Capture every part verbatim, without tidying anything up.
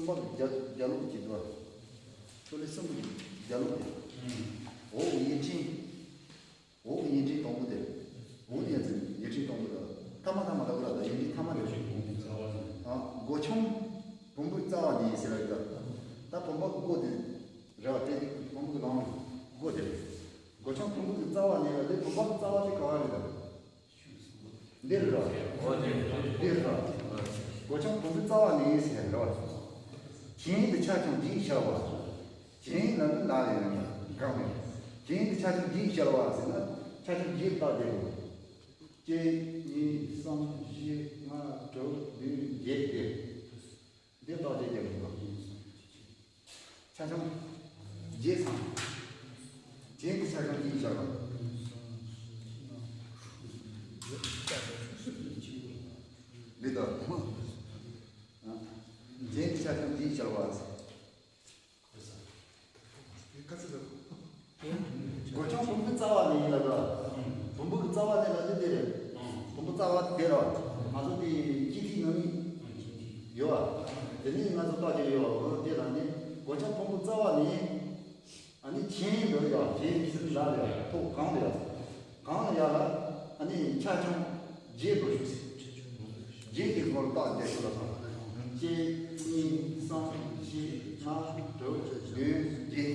པ་གི་རྒྱ་རྒྱ་ལུགས་ཀྱི་འདུག་ཤོ་ལོ་ཀ་གསུམ་པོ་གི་རྒྱ་ལུགས་དེ། འོག་གི་ཡིག་ཕྲེང་། འོག་གི་ཡིག་ཕྲེང་དང་པོ་དེ། འོག་ནས་ཡར་ཚུར་ཡིག་ཕྲེང་དང་པོ་དེ། ཐ་མ་ཐ་མ་ལ་བུ་ལ་དང་ཡིག་ཕྲེང་ཐ་མ་དེ། ཨ། སྒོ་ཆུང་། བུམ་པའི་རྩ་བ་ནས་ཟེར་བ་ཡོད་ད། ད་བུམ་པ་གི་སྒོ་དེ་རེད་བ། དེ་དེ་བུམ་པ་གི་ནང་སྒོ་དེ་རེད། སྒོ་ཆུང་བུམ་པ་གི་རྩ་བ་ནས་ལ་དེ། བུམ་པ་གི་རྩ་བ་དེ་ག་བ་རེད་ད། འདིར་རོ། འདིར་རོ། སྒོ་ཆུང་བུམ་པའི་རྩ་བ་ནས་ཟེར་རོ། གྱེན་དུ་ཆ་ཆུང་བརྒྱད་ཤར་བ། གྱེན་ལ་ནི་ལ་ཡོད་ན་གང་མེད། གྱེན་དུ་ཆ་ཆུང་བརྒྱད་ཤར་བ་ཟེར་ན་ཆ་ཆུང་བརྒྱད་བཏགས་བསྡད་དགོས། གཅིག་གཉིས་གསུམ་བཞི་ལྔ་དྲུག་བདུན་བརྒྱད་དེ། འདི་བཏགས་བསྡད་དགོས། ཆ་ཆུང་བརྒྱད་ཚང་། གྱེན་དུ་ཆ་ཆུང་བརྒྱད་ཤར་བ། འདི་ལྟར། གྱེན་དུ་ཆ་ཆུང་བརྒྱད་ཤར་བ། སྒོ་ཆུང་བུམ་པའི་རྩ་བ་ནས་ཡིན་ལ་དགའ། བུམ་པ་གི་རྩ་བ་ནས་ལ་དེ་དེ་རེད། བུམ་པ་རྩ་བ་དེ་ར། ང་ཚོ་དེ་སྤྱི་ཐིག་ནང་ནས་ཡོད་པ། དེ་ནས་ང་ཚོ་བཏགས་ཀྱི་ཡོད་པ། འོ་དེ་ལ་ནི་སྒོ་ཆུང་བུམ་པ་རྩ་བ་ནས། ཨ་ནི་གྱེན་དུ་ཡ། གྱེན་ཟེར་ན་ལ་ཡ། ཐོག་གང་དུ་ཡ། གང་ལ་ཡ་ལ། ཨ་ནི་ཆ་ཆུང་བརྒྱད་དུ་ཞུགས་ཟེར། བརྒྱད་དེ་སྒོར་བཏགས་བསྡད་ཤོག་ལ་སོང་། གཅིག་གཉིས་གསུམ་བཞི་ལྔ་དྲུག་བདུན་བརྒྱད།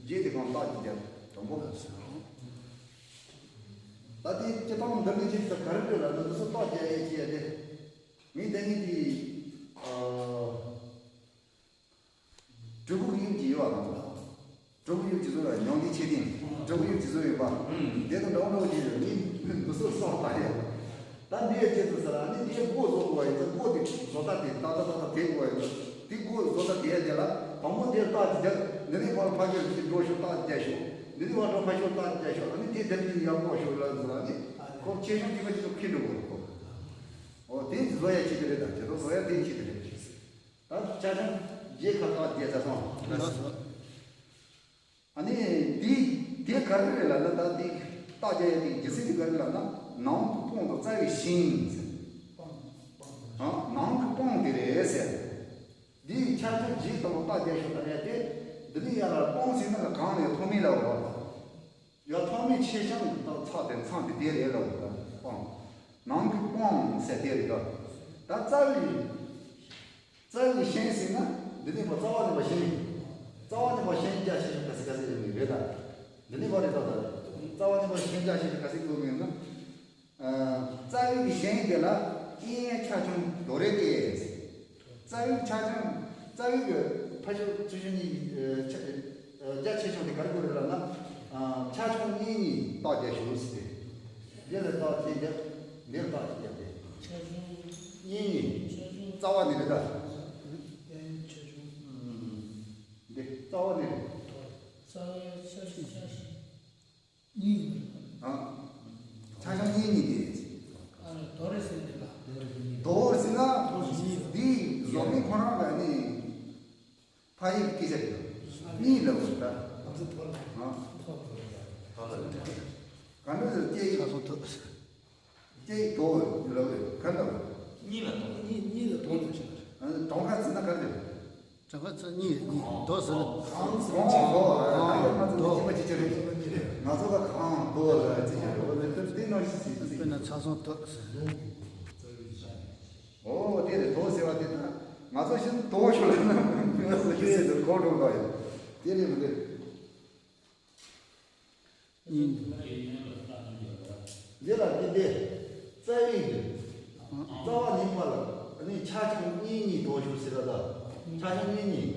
བརྒྱད་དེ་སྒོར་བཏགས་ཀྱི་བརྒྱད་དང་པོ། ད་དེ་སྤྱི་བཏང་འདི་འདྲ་ཅིག་ད་ག་རེ་འདྲ་ལ་ད་འདི་ཚོ་བཏགས་རྒྱག་ཡས་ཅི་ཡ་དེ། ངས་དེ་ངས་དེ། ཨ། གྲུ་གུ་གི་དབྱིབས་ཀྱི་ཡོད་པ་དང་། གྲུ་གུ་དབྱིབས་ཀྱི་བཟོ་ལ་མྱང་འདས་ཆོས་ལྡན། གྲུ་གུ་དབྱིབས་ཀྱི་བཟོ་ཡོད་པ། དེ་དང་འདྲ་བོ་འདྲ་བོ་ཅིག་ཡོད། ངས་འདི་ཚོ་སོགས་ལྟ་ཡོད། ད་འདི་ཡི་ཆེད་དུ་ཟེར་ཨ་ནི་དེའི་སྒོ་བཟོ་དགོས་པ་ཡིན་ཙང་། སྒོ་དེ་བཟོ་ལྟ་དེ་ཏག་ཏག་ཏག་ཏག་དེ་དགོས་པ་ཡིན་ཙང་། དེའི་སྒོ་བཟོ་ལྟ་དེ་དེ་ལ་དང་པོ་དེར་བཏགས་ཀྱི་རྒྱག་འདི་ནས་ཕར་ཕར་ཕྱོགས་ཀྱི་འགྲོ་ཤོག་བཏགས་ཀྱི་རྒྱག་ཤོག་འདི་ནས་ཕར་འགྲོ་ཕར་ཕྱོགས་བཏགས་ཀྱི་རྒྱག་ཤོག་ཨ་ནི་དེ་དེ་ནས་ཡར་སྒོ་ཤོག་ལ་ཟེར་ཨ་ནི་ཁོ་ཆེ་ཆུང་དེ་ག་ཅིག་ཏུ་ཁྱེར་འགྲོ་དགོས་རེད་ཁོ། འོ་དེ་བཟོ་ཡ་ཆེད་དུ་རེད། ད་དེ་ཚོ་བཟོ་ཡ་དེ་ཆེད་དུ་རེད། ད་ཆ་ཆུང་བརྒྱད་ཁ་ཁ་བསྡད་ས་སོང་། ཨ་ནི་འདི་དེ་ག་རེ་རེད་ལབ་ན། ད་འདི་རྟགས་རྒྱག་ཡ་དེ་རྒྱུ་མཚན་དེ་ག་རེ་ལབ་ན། ནང་གི་སྤང་དང་རྩ་བའི་ཞེང་ཟེར། ཨ། ནང་གི་སྤང་དེ་རེད་ཟེར། འདི་ཆ་ཆུང་བརྒྱད་དང་པོ་རྟགས་རྒྱག་ཤོག་ད་ཡ་དེ། འདི་ནི་ཡ་ལ་སྤང་ཟེར་ན་ལ་གང་ནས་ཐོག་མེད་ལ་འོ། ཡ་ཐོག་མའི་ཆེ་ཆུང་དང་ཚགས་དེ་མཚམས་དེ་དེ་རེད་ལ་འོ། ད་སྤང་། ནང་གི་སྤང་ཟེར་དེ་རེད་ད། ད་རྩ་བའི། རྩ་བའི་ཞེང་ཟེར་ན། འདི་ནས་པ་རྩ་བ་ནས་པ་ཞེང་། རྩ་བ་ནས་པ་ཞེང་རྒྱ་ཆེ་ཆུང་ག་ཚད་ག་ཚད་ཡོད་ནི་རེད་ད། འདི་ནས་པ་རེད་ད། ད་རྩ་བ་ནས་པ་ཞེང་རྒྱ་ཆེ་ཆུང་ག་ཚད་ཡོད་ནི་ཡོད་ན། ཨ། རྩ་བའི་ཞེང་དེ་ལ་ཨིན་ཡ་ཆ་ཆུང་དོ་རེད་དེ། རྩ་བའི་ཆ་ཆུང་། རྩ་བའི་གི་ཕ་ཤོ་ཚུ་ཤོ་གཉིས། ཨ། ཆ། ཨ། རྒྱ་ཆེ་ཆུང་དེ་ག་རེ་དགོས་རེད་ལབ་ན། ཨ། ཆ་ཆུང་གཉིས་གཉིས་རྟགས་རྒྱག་ཤོག་ཟེར་ཏེ། འདི་ལ་རྟགས་ཅིག་རྒྱག་འདིར་རྟགས་ཅིག་རྒྱག་སྟེ། ཆ་ཆུང་། གཉིས་གཉིས། ཆ་ཆུང་། རྩ་བ་ནས་རེད་ད། ཨེ། ཆ་ཆུང་། ཨུམ། འདི་རྩ་བ་ནས་རེད། རྩ་བའི་ཆ་ཆུང་ཆ་ཆུང་། གཉིས་ཡིན་པ་རེད། ཨ། ཆ་ཆུང་གཉིས་གཉིས་དེ། ཨ་ནི་དོ་རེད་ཟེར་འདི་ལ། དོ་རེད་ཟེར་ན། དོ་རེད་ཟེར་ན། འདི་བཟོ་མི་ཁོ་རང་ག་ནི་ཕ་ཡིག་སྐད་ཆ་རེད། གཉིས་ལབ་དགོས་ད། ང་ཚོ་དོ་རེད། ཨ། དོ་རེད། ག་འདྲ་ཟེར་སྐད་ཡིག་ཆ་ཆུང་དོ། སྐད་ཡིག་དོ་ལབ་ཡོད། ག་འདྲ། གཉིས་ལ་དོ། གཉིས། གཉིས་ལ་དོ་ལབ་བྱས། ཨ། གྲངས་ཀ་བརྩིས་ན་ག་རེ་རེད། གྲངས་ཀ་བརྩི། གཉིས། གཉིས། དོ་ཟེར་ན། གང་གང་དོ། ཨ། ང་ཚོ་དོ། ང་ཚོ་ལ་གང་དོ་ལ་ཅི་བྱ་རེད། འོ་དེ་ནང་བཞིན་བརྩི། དཔེར་ན་ཆ་ཆུང་དོ་ཟེར། འོ་དེ་རེད། དོ་ཟེར་བ་དེ་ད་ང་ཚོ་བཞིན་དོ་ཞུ་ལ་ན་ང་ཚོ་ཤེས་ཟེར་གོ་འགྲོ་ག་ཡོད། དེ་རེད་མི་འདུག་གཉིས། འདི་ལ་འདི་འདི། རྩ་བའི་འདི། རྩ་བ་ནས་པ་ལ་ནི་ཆ་ཆུང་གཉིས་གཉིས་དོ་ཞུ་ཟེར་བ་ད། ཆ་ཆུང་གཉིས་གཉིས།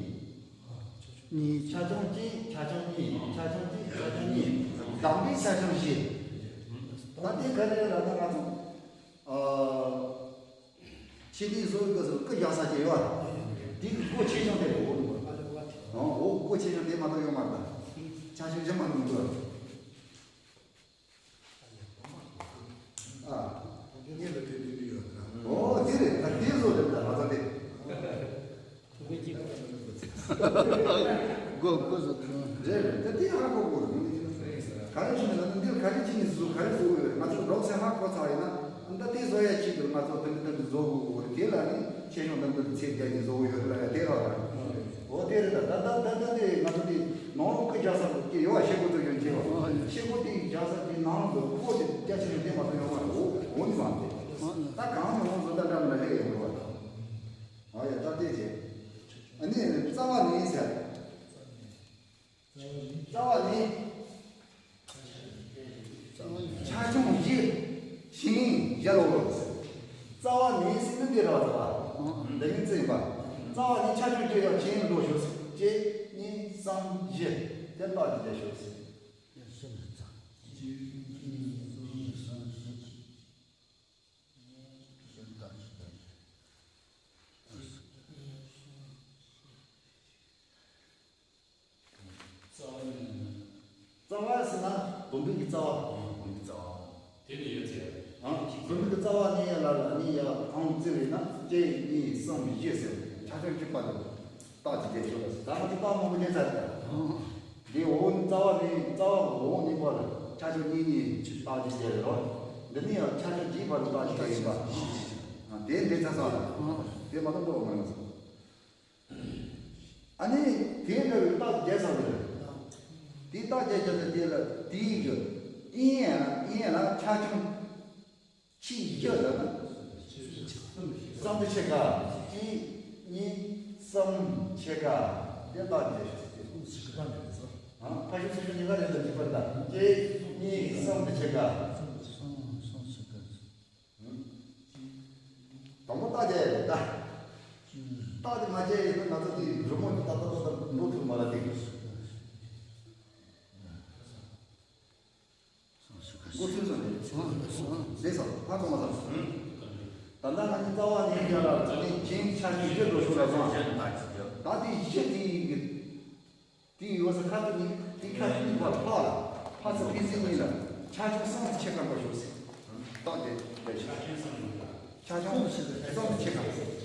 གཉིས། ཆ་ཆུང་གཅིག་ཆ་ཆུང་གཉིས། ཆ་ཆུང་གཅིག་ཆ་ཆུང་གཉིས། དང་པོའི་ཆ་ཆུང་བཞི། ད་འདི་ག་རེ་ལབ་ན་ང་ཚོ། ཨ། ཆེ་འདི་བཟོ་བའི་སྐབས་སུ་སྐུ་རྒྱག་ས་ཅིག་ཡོད་པ། དེ་གི་སྒོ་ཆེ་ཆུང་དེ་རེད། འོ་འདུག་པ། འོ་སྒོ་ཆེ་ཆུང་དེ་མ་གཏོགས་ཡོད་མ་རེད་ད། ཆ་ཆུང་གཞན་མ་གཏོགས་མི་འདུག་པ། ཨ། འོ་དེ་རེད་ད། དེ་བཟོ་རེད་ད། ང་ཚོ་དེ། སྒོ་སྒོ་བཟོ་དེ། རེད་རེད། ད་དེ་ཧ་གོ་དགོས་རེད། ག་རེ་བྱུང་ན་འདིར་ག་རེ་བྱས་ནས་བཟོ། ག་རེ་བཟོ་དགོས་རེད། ང་ཚོ་རོགས་སེ་ཧ་གོ་ཚར་ཡིན་ན། ད་དེ་བཟོ་ཡ་ཆེད་དུ་ང་ཚོ་དེ་འདྲ་དེ་འདྲ་བཟོ་དགོས་དགོས་རེད། དེ་ལ་ནི་ ཆེ་ཆུང་འདི་འདི་ཚེ་བརྒྱད་ཀྱི་བཟོ་བོ་ཡོད་ལ་དེ་ར་ར། འོ་དེ་རེད། ད་ད་ད་ད་དེ་ང་ཚོ་དེ་ནང་ལོགས་ཁོ་རྒྱག་ས་དེ་ཡོད་བ། ཤེལ་སྒོ་ཚོ་ཡོད་ཅེས་པ། ཤེལ་སྒོ་དེ་རྒྱག་ས་དེ་ནང་ལོགས་ཁོ་དེ་རྒྱ་ཆེ་ཆུང་དེ་མ་གཏོགས་ཡོད་མ་རེད། འོ་འོ་ནི་མ་རེད། ད་གང་ནས་འོང་བཟོ་ད་འདྲ་མི་འདྲ་ལྷག་ཡོད་རེད་བ། ཨ་ཡ་ད་དེ་རེད། ཨ་ནི་རྩ་བ་ནས་ཟེར། རྩ་བ་ནས། ཆ་ཆུང་བཞི། ཞིང་བཞི་ལོ། རྩ་བ་ནས་ཟེར་ན་འདི་ར་རྩ་བ། འདི་ནི་རྩ་ཡིན་པ། རྩ་བ་ནས་ཆ་ཆུང་བཞི་ཡང་ཆེན་འགྲོ་ཞོག་གཅིག་གཉིས་གསུམ་བཞི། དེ་ལྟ་ཅི་བྱས་ཞོག་རྩ་བ་ཟེར་ན་བུམ་པའི་གི་རྩ་བ། བུམ་པའི་རྩ་བ། དེ་ནི་ཡོད་ཚེ། ཨང་། བུམ་པའི་གི་རྩ་བ་ནི་ཡ་ལ་ལ་ནི་ཡ་ཨང་བརྩི་བས་ན་གཅིག་གཉིས་གསུམ་བཞི་ཟེར་ཆ་ཆུང་གཅིག་པ་དང་རྟགས་ཀྱི་རྒྱན་ཤོག་ལ་ཟེར། ད་ང་ཚོ་རྟགས་མང་པོ་རྒྱན་ཚར་ད། འདི་འོག་ནི་རྩ་བ་ནི་རྩ་བ་འོག་གཉིས་པ་ལ་ཆ་ཆུང་གཉིས་གཉིས་རྟགས་ཀྱི་རྒྱན་རེད་རོ། འདི་ནི་ཡང་ཆ་ཆུང་བརྒྱད་པ་ལ་རྟགས་ཀྱི་རྒྱན་ཡིན་པ། དེ་འདི་ཚ་ཚ་ལ་དེ་མ་གཏོགས་མཐོ་བ་མ་ཡོང་ཟེར། ཨ་ནི་དེ་འདྲ་བའི་རྟགས་རྒྱས་ས་རེད། དེ་རྟགས་རྒྱས་རྒྱས་ན་དེ་ལ་དེའི་གི་ཨིན་ཡན་ལ་ཨིན་ཡན་ལ་ཆ་ཆུང་ཕྱིའི་གཞི་ལ་ན་གསུམ་དུ་ཕྱེད་ཀ་གཅིག་གཉིས་གསུམ་ཕྱེད་ཀ་དེ་རྟགས་རྒྱས་ཞུ་ཟེར། ཨ་ཕ་ཤུ་སུ་ཤུ་གཉིས་ཀ་རེད་ལ་གཅིག་པར་ད་གཅིག་གཉིས་གསུམ་དུ་ཕྱེད་ཀ་དང་པོ་རྟགས་རྒྱས་རེད་ད། རྟགས་དེ་མ་རྒྱས་ཡིན་ན་ང་ཚོ་དེ་རི་མོ་དེ་ཏག་ཏག་ཏག་ཏག་འགྲོ་ཐུབ་མ་རེད་དེ། འགོ་ཚུགས་སོང་ནས། ལས་སོང་ཧ་གོ་མ་སོང་། ད་ལྟ་ང་ཚོ་རྩ་བ་ནས་ཡར་ལ་ནི་རྒྱན་ཆ་ཆུང་བཞི་འགྲོ་ཤོག་ལ་སོང་། ད་དེ་བཞི་དེ་ཡིན་གི། དེ་ཡོད་ས་ཁ་ཐུག་ནི་དེ་ཁ་ཐུག་ནི་ཕར་ཕར་ལ་ཕར་ཚུར་ཕན་ཚུན་གཉིས་ལ་ཆ་ཆུང་གསུམ་ཕྱེད་ཀ་འགྲོ་ཤོག་ཟེར། རྟགས་དེ་ལས་ཆ་ཆུང་གསུམ་ཕྱེད་ཀ། ཕྱེད་ཀ།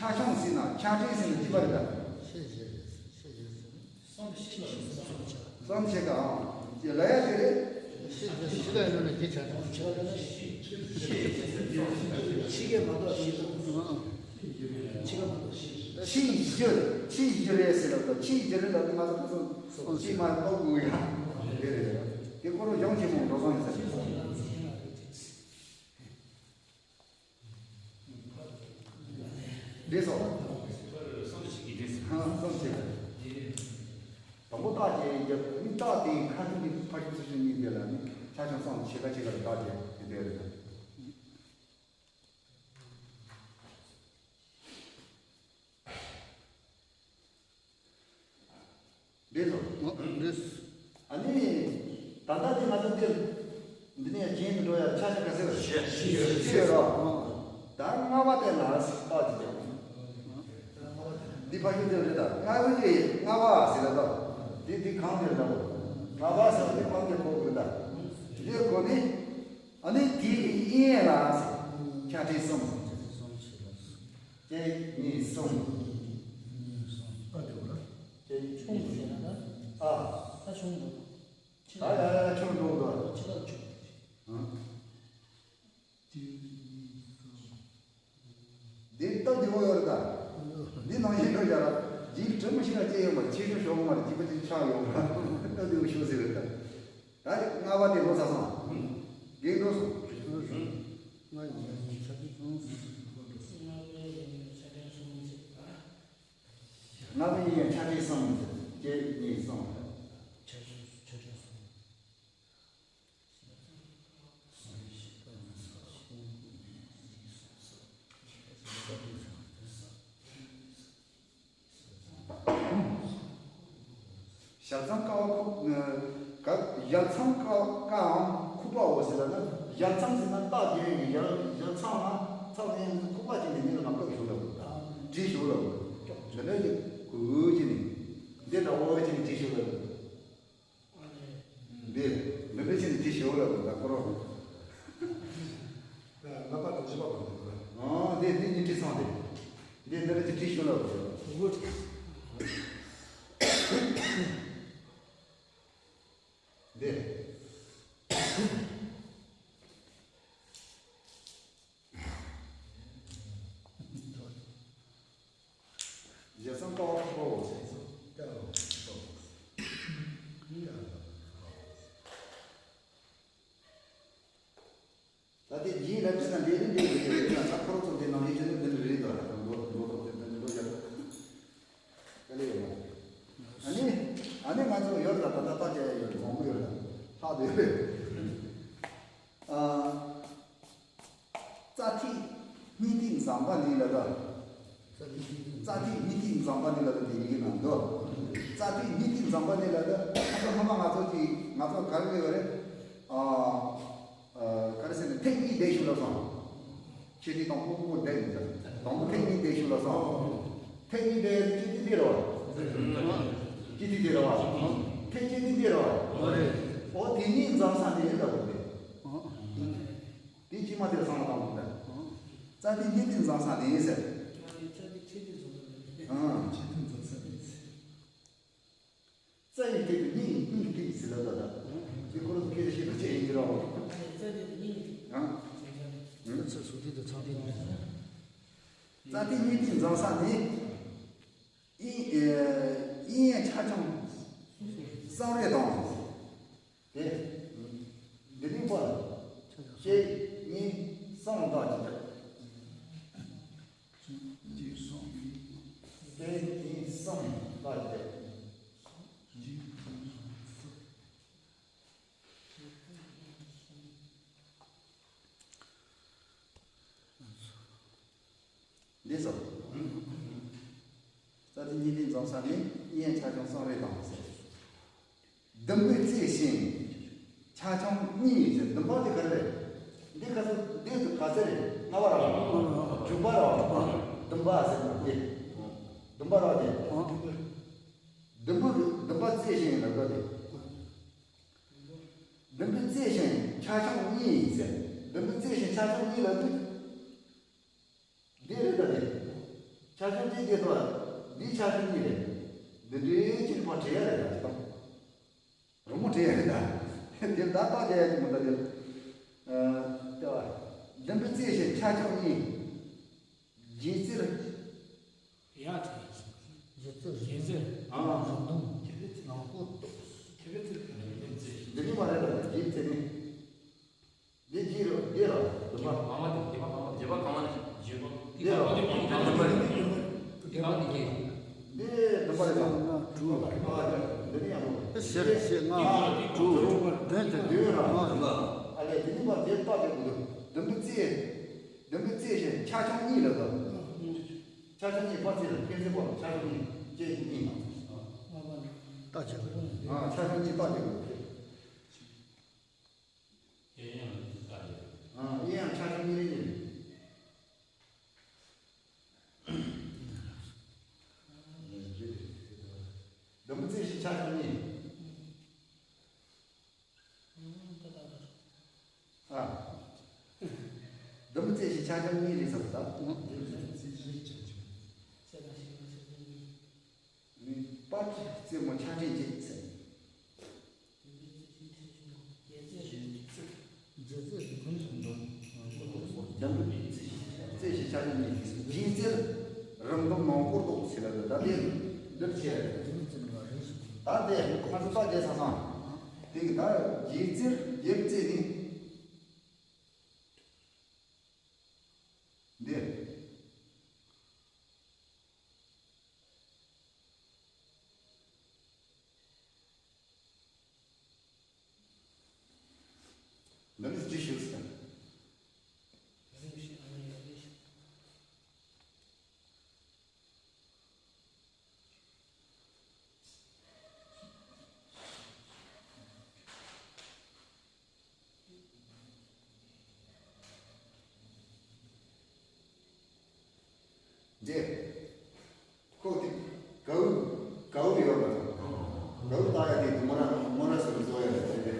ཆ་ཆུང་ཟེར་ན་ཆ་ཕྲན་ཟེར་ན་གཅིག་པ་རེད་ད། གསུམ་ཕྱེད་ཀའང་དེ་ལ་ཡ་དེ་རེད། ཕྱེད་ཀ་ཡིན་ན་གཅིག་ཆ་ཆུང་། ཕྱེད་ཀ་མ་གཏོགས་ཕྱེད་ཀ་མ་གཏོགས། ཕྱེད་བཞི། ཕྱེད་བཞི་རེད་ཟེར་ལབ་ད། ཕྱེད་བཞི་རེད་ལབ་དུས་ང་ཚོ་ཁ་སང་ཕྱེད་མ་གཏོགས་དགོས་ཡ་དེ་རེད། དེ་ཁོ་རང་གཞུང་ཆེན་མོ་འགྲོ་སོང་ཡིན་ས་རེད། རེད་སོ། བསམ་ཚུལ་གྱི་རེད། བསམ་ཚུལ། དང་པོ་རྟགས་ཀྱི་རྒྱབ་ནི་རྟགས་དེའི་ཁ་ཐུག་གི་ཕ་ཤུལ་ཚུལ་ཤུལ་གཉིས་དེ་ལ་ནི་ཆ་ཆུང་གསུམ་ཕྱེད་ཀ་ཕྱེད་ཀ་རེད། རྟགས་ཀྱི་དེ་འདྲ་རེད། རེད་སོ། ཨ་ནི། ད་ལྟ་འདི་ང་ཚོ་འདིར། འདི་ནས་གྱེན་དུ་འགྲོ་ཡ་ཆ་ཆ་ག་ཚོད་རེད། བཞི། བཞི་རེད་རོ། ད་ལྔ་པ་དེ་ལ་རྟགས་ཅིག་ཀྱང་། འདི་ཕ་ཤུལ་དེ་རེད་ད། ལྔ་པ་དེ་ལྔ་པ་ཟེར་ལ་ད། འདི་འདི་གང་དེ་རེད་ད། ལྔ་པ་ཟེར་ལ་འདི་གང་དེ་གོ་དགོས་ད། འདི་གོ་ནི། ཨ་ནི་དེ་གི་ཨིན་ཡན་ལ་ཆ་ཕྲན་གསུམ། གཅིག་གཉིས་གསུམ། ཨ་དེ་བ་ར། གཅིག་གཉིས་གསུམ། ཨ། ད་ཆུང་འགྲོ། ད་ཡ་ཡ་ཆུང་འགྲོ་འགྲོ། ཆེ་ལ་ཆུང་། ཨ། འདི་སྟབས་བདེ་བོ་ཡོད་རེད་ད། འདི་ནང་བཞིན་འགྲོ་བྱ་ར། འདི་དྲི་མ་ཞིག་ལ་སྐྱེ་ཡོད་མ་རེད། ཆེ་ཆུང་ཞོག་མ་རེད། གཅིག་པ་གཅིག་ཆགས་ཡོད་མ་རེད། སྟབས་བདེ་བོ་ཞོག་ཟེར་རེད་ད། ད་རེད། ལྔ་པ་དེ་ལོ་ཟ་སོང་། རྒན་འགྲོ་སོང་། ལྔ་པའི་ཡང་ཆ་ཕྲན་གསུམ་ཟེར། ལྔ་པའི་ཡང་ཆ་ཕྲན་གསུམ་ཟེར། གཅིག་གཉིས་གསུམ། ཆ་ཕྲན་གསུམ། ཞབས་མཚམས་ཀ་བ་ཁུག་ཀ་ཞབས་མཚམས་ཀ་ཀའམ་ཁུག་པའོ་ཟེར་ལ་ན། ཞབས་མཚམས་ཟེར་ན་རྟགས་རྒྱས་ཡོད་ཀྱི། ཞབས་ཞབས་མཚམས་ལ་མཚམས་ཡན་ཁུག་པ་ཅིག་ནས་ནི་ལ་མ་བཀབ་ཞུགས་ལ་བྲིས་ཞུགས་ལ་འདི་འདྲ་ཅིག་གུ་ཅིག་ནི་འདི་འདྲ་བོ་ཅིག་ནི་བྲིས་ཞུགས་ལ། འདི། འདི་འདྲ་ཅིག་ནི་བྲིས་ཞུ་ལ་ད་ཁོ་རང་། ལྔ་པ་དང་བཞི་པ་བར་དུ་ཁོ་རང་། ཨོ་འདི་འདི་གཉིས་བྲིས་སོང་སྟེ། འདི་འདི་འདྲ་ཅིག་བྲིས་ཞུ་ལ་ཁོ་རང་། དེ་ན་འདི་རིགས་འདི་རིགས་རེད་ན་ད་ཁོ་རང་ཚོ་འདི་ནང་བཞིན་བྱས་ནས་འདི་རེད་འདུག་ད་འགྲོ་འགྲོ་ཐོག་དེ་འདི་འགྲོ་བཞག་དཀའ་ལས་ཡོད་མ་རེད། ཨ་ནི་ཨ་ནི་ང་ཚོ་ཡོད་ད་ད་ད་ད་བྱས་ཡོད་མང་པོ་ཡོད་ད་ལྷག་དེ་རེད། ཨ། རྩ་ཐིག་སྙིང་ཐིག་འཛོམས་པ་ནི་ལ་ད། རྩ་ཐིག་སྙིང་ཐིག་འཛོམས་པ་ནི་ལ་ད་དེ་ཡི་གེ་ནང་དུ། རྩ་ཐིག་སྙིང་ཐིག་འཛོམས་པ་ནི་ལ་ད་ཁ་ཁ་མ་ང་ཚོ་གི་ང་ཚོ་ག་རེ་ལས་པ་རེད། ཨ། ཨ། ག་རེ་ཟེར་ན་ཐིག་གཉིས་བསྡད་ཤུགས་ལ་སོང་། ཆེ་ཐིག་དང་པོ་པོ་བསྡད་ཡིན་ཟེར། དང་པོ་ཐིག་གཉིས་བསྡད་ཤུགས་ལ་སོང་། ཐིག་གཉིས་བསྡད་ཡ་ཆེ་ཐིག་འདི་རེད་བ། ཆེ་ཐིག་འདི་རེད་བ། ཐིག་ཆེ་ཐིག་འདི་རེད་བ། ཨོ་དེ་གཉིས་འཛོམས་ས་དེ་ཡིན་ལ་བུ་དེ། དེ་ཕྱི་མ་དེར་སོང་ལ་དང་པོ་དང་། རྩ་ཐིག་སྙིང་ཐིག་འཛོམས་ས་དེ་ཡིན་ཟེར། རྩ་ཐིག་ཐིག་ཐིག་འཛོམས་ས་རེད། ཨང་། ཆེ་ཐིག་འཛོམས་ས་དེ་ཡིན་ཟེར། རྩ་ཡི་ཐད་དུ་སྙིང་སྙིང་ཐིག་ཟེར་ལ་ད་ད། དེ་ཁོ་རང་ཚོ་སྐད་ཆ་བཤད་པ་བྱས་ཡིན་གྱི་རོགས། རྩ་ཐིག་སྙིང་ཐིག་ཨང་། རྩ་སུ་ཐིག་ཏུ་ཚང་ཐིག་ཡིན་ཟེར། རྩ་ཐིག་སྙིང་ཐིག་འཛོམས་ས་དེ། ཨིན། ཨིན་ཡང་ཆ་ཆུང་གསང་རེ་དང་། དེ། འདི་ནི་པ། གཅིག་གཉིས་གསུམ་དག་ཅིག་གཅིག་གཉིས་གསུམ་དག་ཅིག་འདི་སོ། རྩ་ཐིག་སྙིང་ཐིག་འཛོམས་ས་ནི་ཨིན་ཡང་ཆ་ཆུང་གསང་རེ་དང་ཟེར། ཟླུམ་པོའི་རྩིས་ཤིང་ཆ་ཆུང་གཉིས་ཡིན་ཟེར། ཟླུམ་པ་དེ་ག་རེ་རེད། འདི་ག་ཚོད་འདི་ག་ཚོད་རེད། ལྔ་པ་རེད་བ། དྲུག་པ་རེད་བ། ཟླུམ་པ་ཟེར་ན་འདི། ཟླུམ་པ་རེད་བ་དེ། ཟླུམ་པོ་ཟླུམ་པ་རྩིས་ཤིང་ལ་དགོས་ཏེ། ཟླུམ་པོའི་རྩིས་ཤིང་ཆ་ཆུང་གཉིས་ཡིན་ཟེར། ཟླུམ་པོའི་རྩིས་ཤིང་ཆ་ཆུང་གཉིས་ལ་དུས། འདི་རེད་ད་འདི། ཆ་ཆུང་གཅིག་འདི་དང་། འདི་ཆ་ཆུང་གཉིས་རེད། འདི་འདྲའི་གཅིག་ཕར་བྲིས་ཡ་རེད་ད་ཅི་དང་། རི་མོ་བྲིས་ཡ་རེད་ད། འདི་ད་རྟགས་རྒྱག་ཡ་གཅིག་མ་ད་འདི། ཨ། ལྟ་བ། ལྡུམ་བུའི་རྩིས་ཤིང་ཆ་ཆུང་གཉིས། སྒྱེད་རྩེར། ཡ་དེ། སྒྱེད་རྩེར། སྒྱེད་རྩེར། ཨ། རི་མོ་ནང་སྐོར་གཏོགས། འདི་ནི་མ་རེད་ད་སྒྱེད་རྩེ་ནི། འདི་འདི་ར་འདི་ར་འདི་མ། འདི་མ་འདི་མ་འདི་མ་འདི་མ་འདི་མ་འདི་མ། འདི་འདི་མ་རེད་ལ། འདི་ནི་ཡང་མོ། ཨེ་ཤེ་རེ་ཤེ་ལྔ་དྲུག་བདུན་དེ་འདི་ར། ཨ་ལས་འདི་ནི་མ་འདི་ལྟ་དེ་འདུག་ལྡུམ་བུའི་རྩིས། ལྡུམ་བུའི་རྩིས་ཤིང་ཆ་ཆུང་གཉིས་ལ་ལ། ཆ་ཆུང་གཉིས་པ་རྩིས་ལ་ཁྱེད་རྩིས་པོ་ལ་ཆ་ཆུང་གཉིས་ཀྱེ་ཡིན། ལྟ་བྱེད་དགོས། ཨ་ཆ་ཆུང་གཉིས་ལྟ་བྱེད་དགོས། དབྱེ་ཡང་ལ་དེ་ལྟ་ཡོད། ཨ། དབྱེ་ཡང་ཆ་ཆུང་གཉིས་རེད། ལྡུམ་བུའི་རྩིས་ཤིང་ཆ་ཆུང་གཉིས། ཨ། ལྡུམ་བུའི་རྩིས་ཤིང་ཆ་ཆུང་གཉིས་རེད་ཟེར་བ་ད། ནི་པ་ཀྱི་རྩེ་མོ་ཆ་ཕྲན་གཅིག་ཟེར། ལྡུམ་བུའི་རྩིས་ཤིང་ཆ་ཕྲན་གཉིས། སྒྱེད་རྩེར་རི་མདོག་ནང་སྐོར་གཏོགས་ཟེར་ལ་ད་དེ་འདིར་བྱས། ད་དེ་ང་ཚོ་ད་དེ་ས་སང་དེ་གི་ད་སྒྱེད་རྩེར་སྒྱེད་རྩེ་ནི། འདི། འདི་ནི་ཅི་ཞིག་ཟེར། འདི། ཁོ་དེ། གའུ། གའུ་ཡོད་པ་དང་། གའུ་ལྟ་ཡ་དེ་དུ་མ་ར་མོ་ར་སོ་སོ་ཡ་དེ་དེ།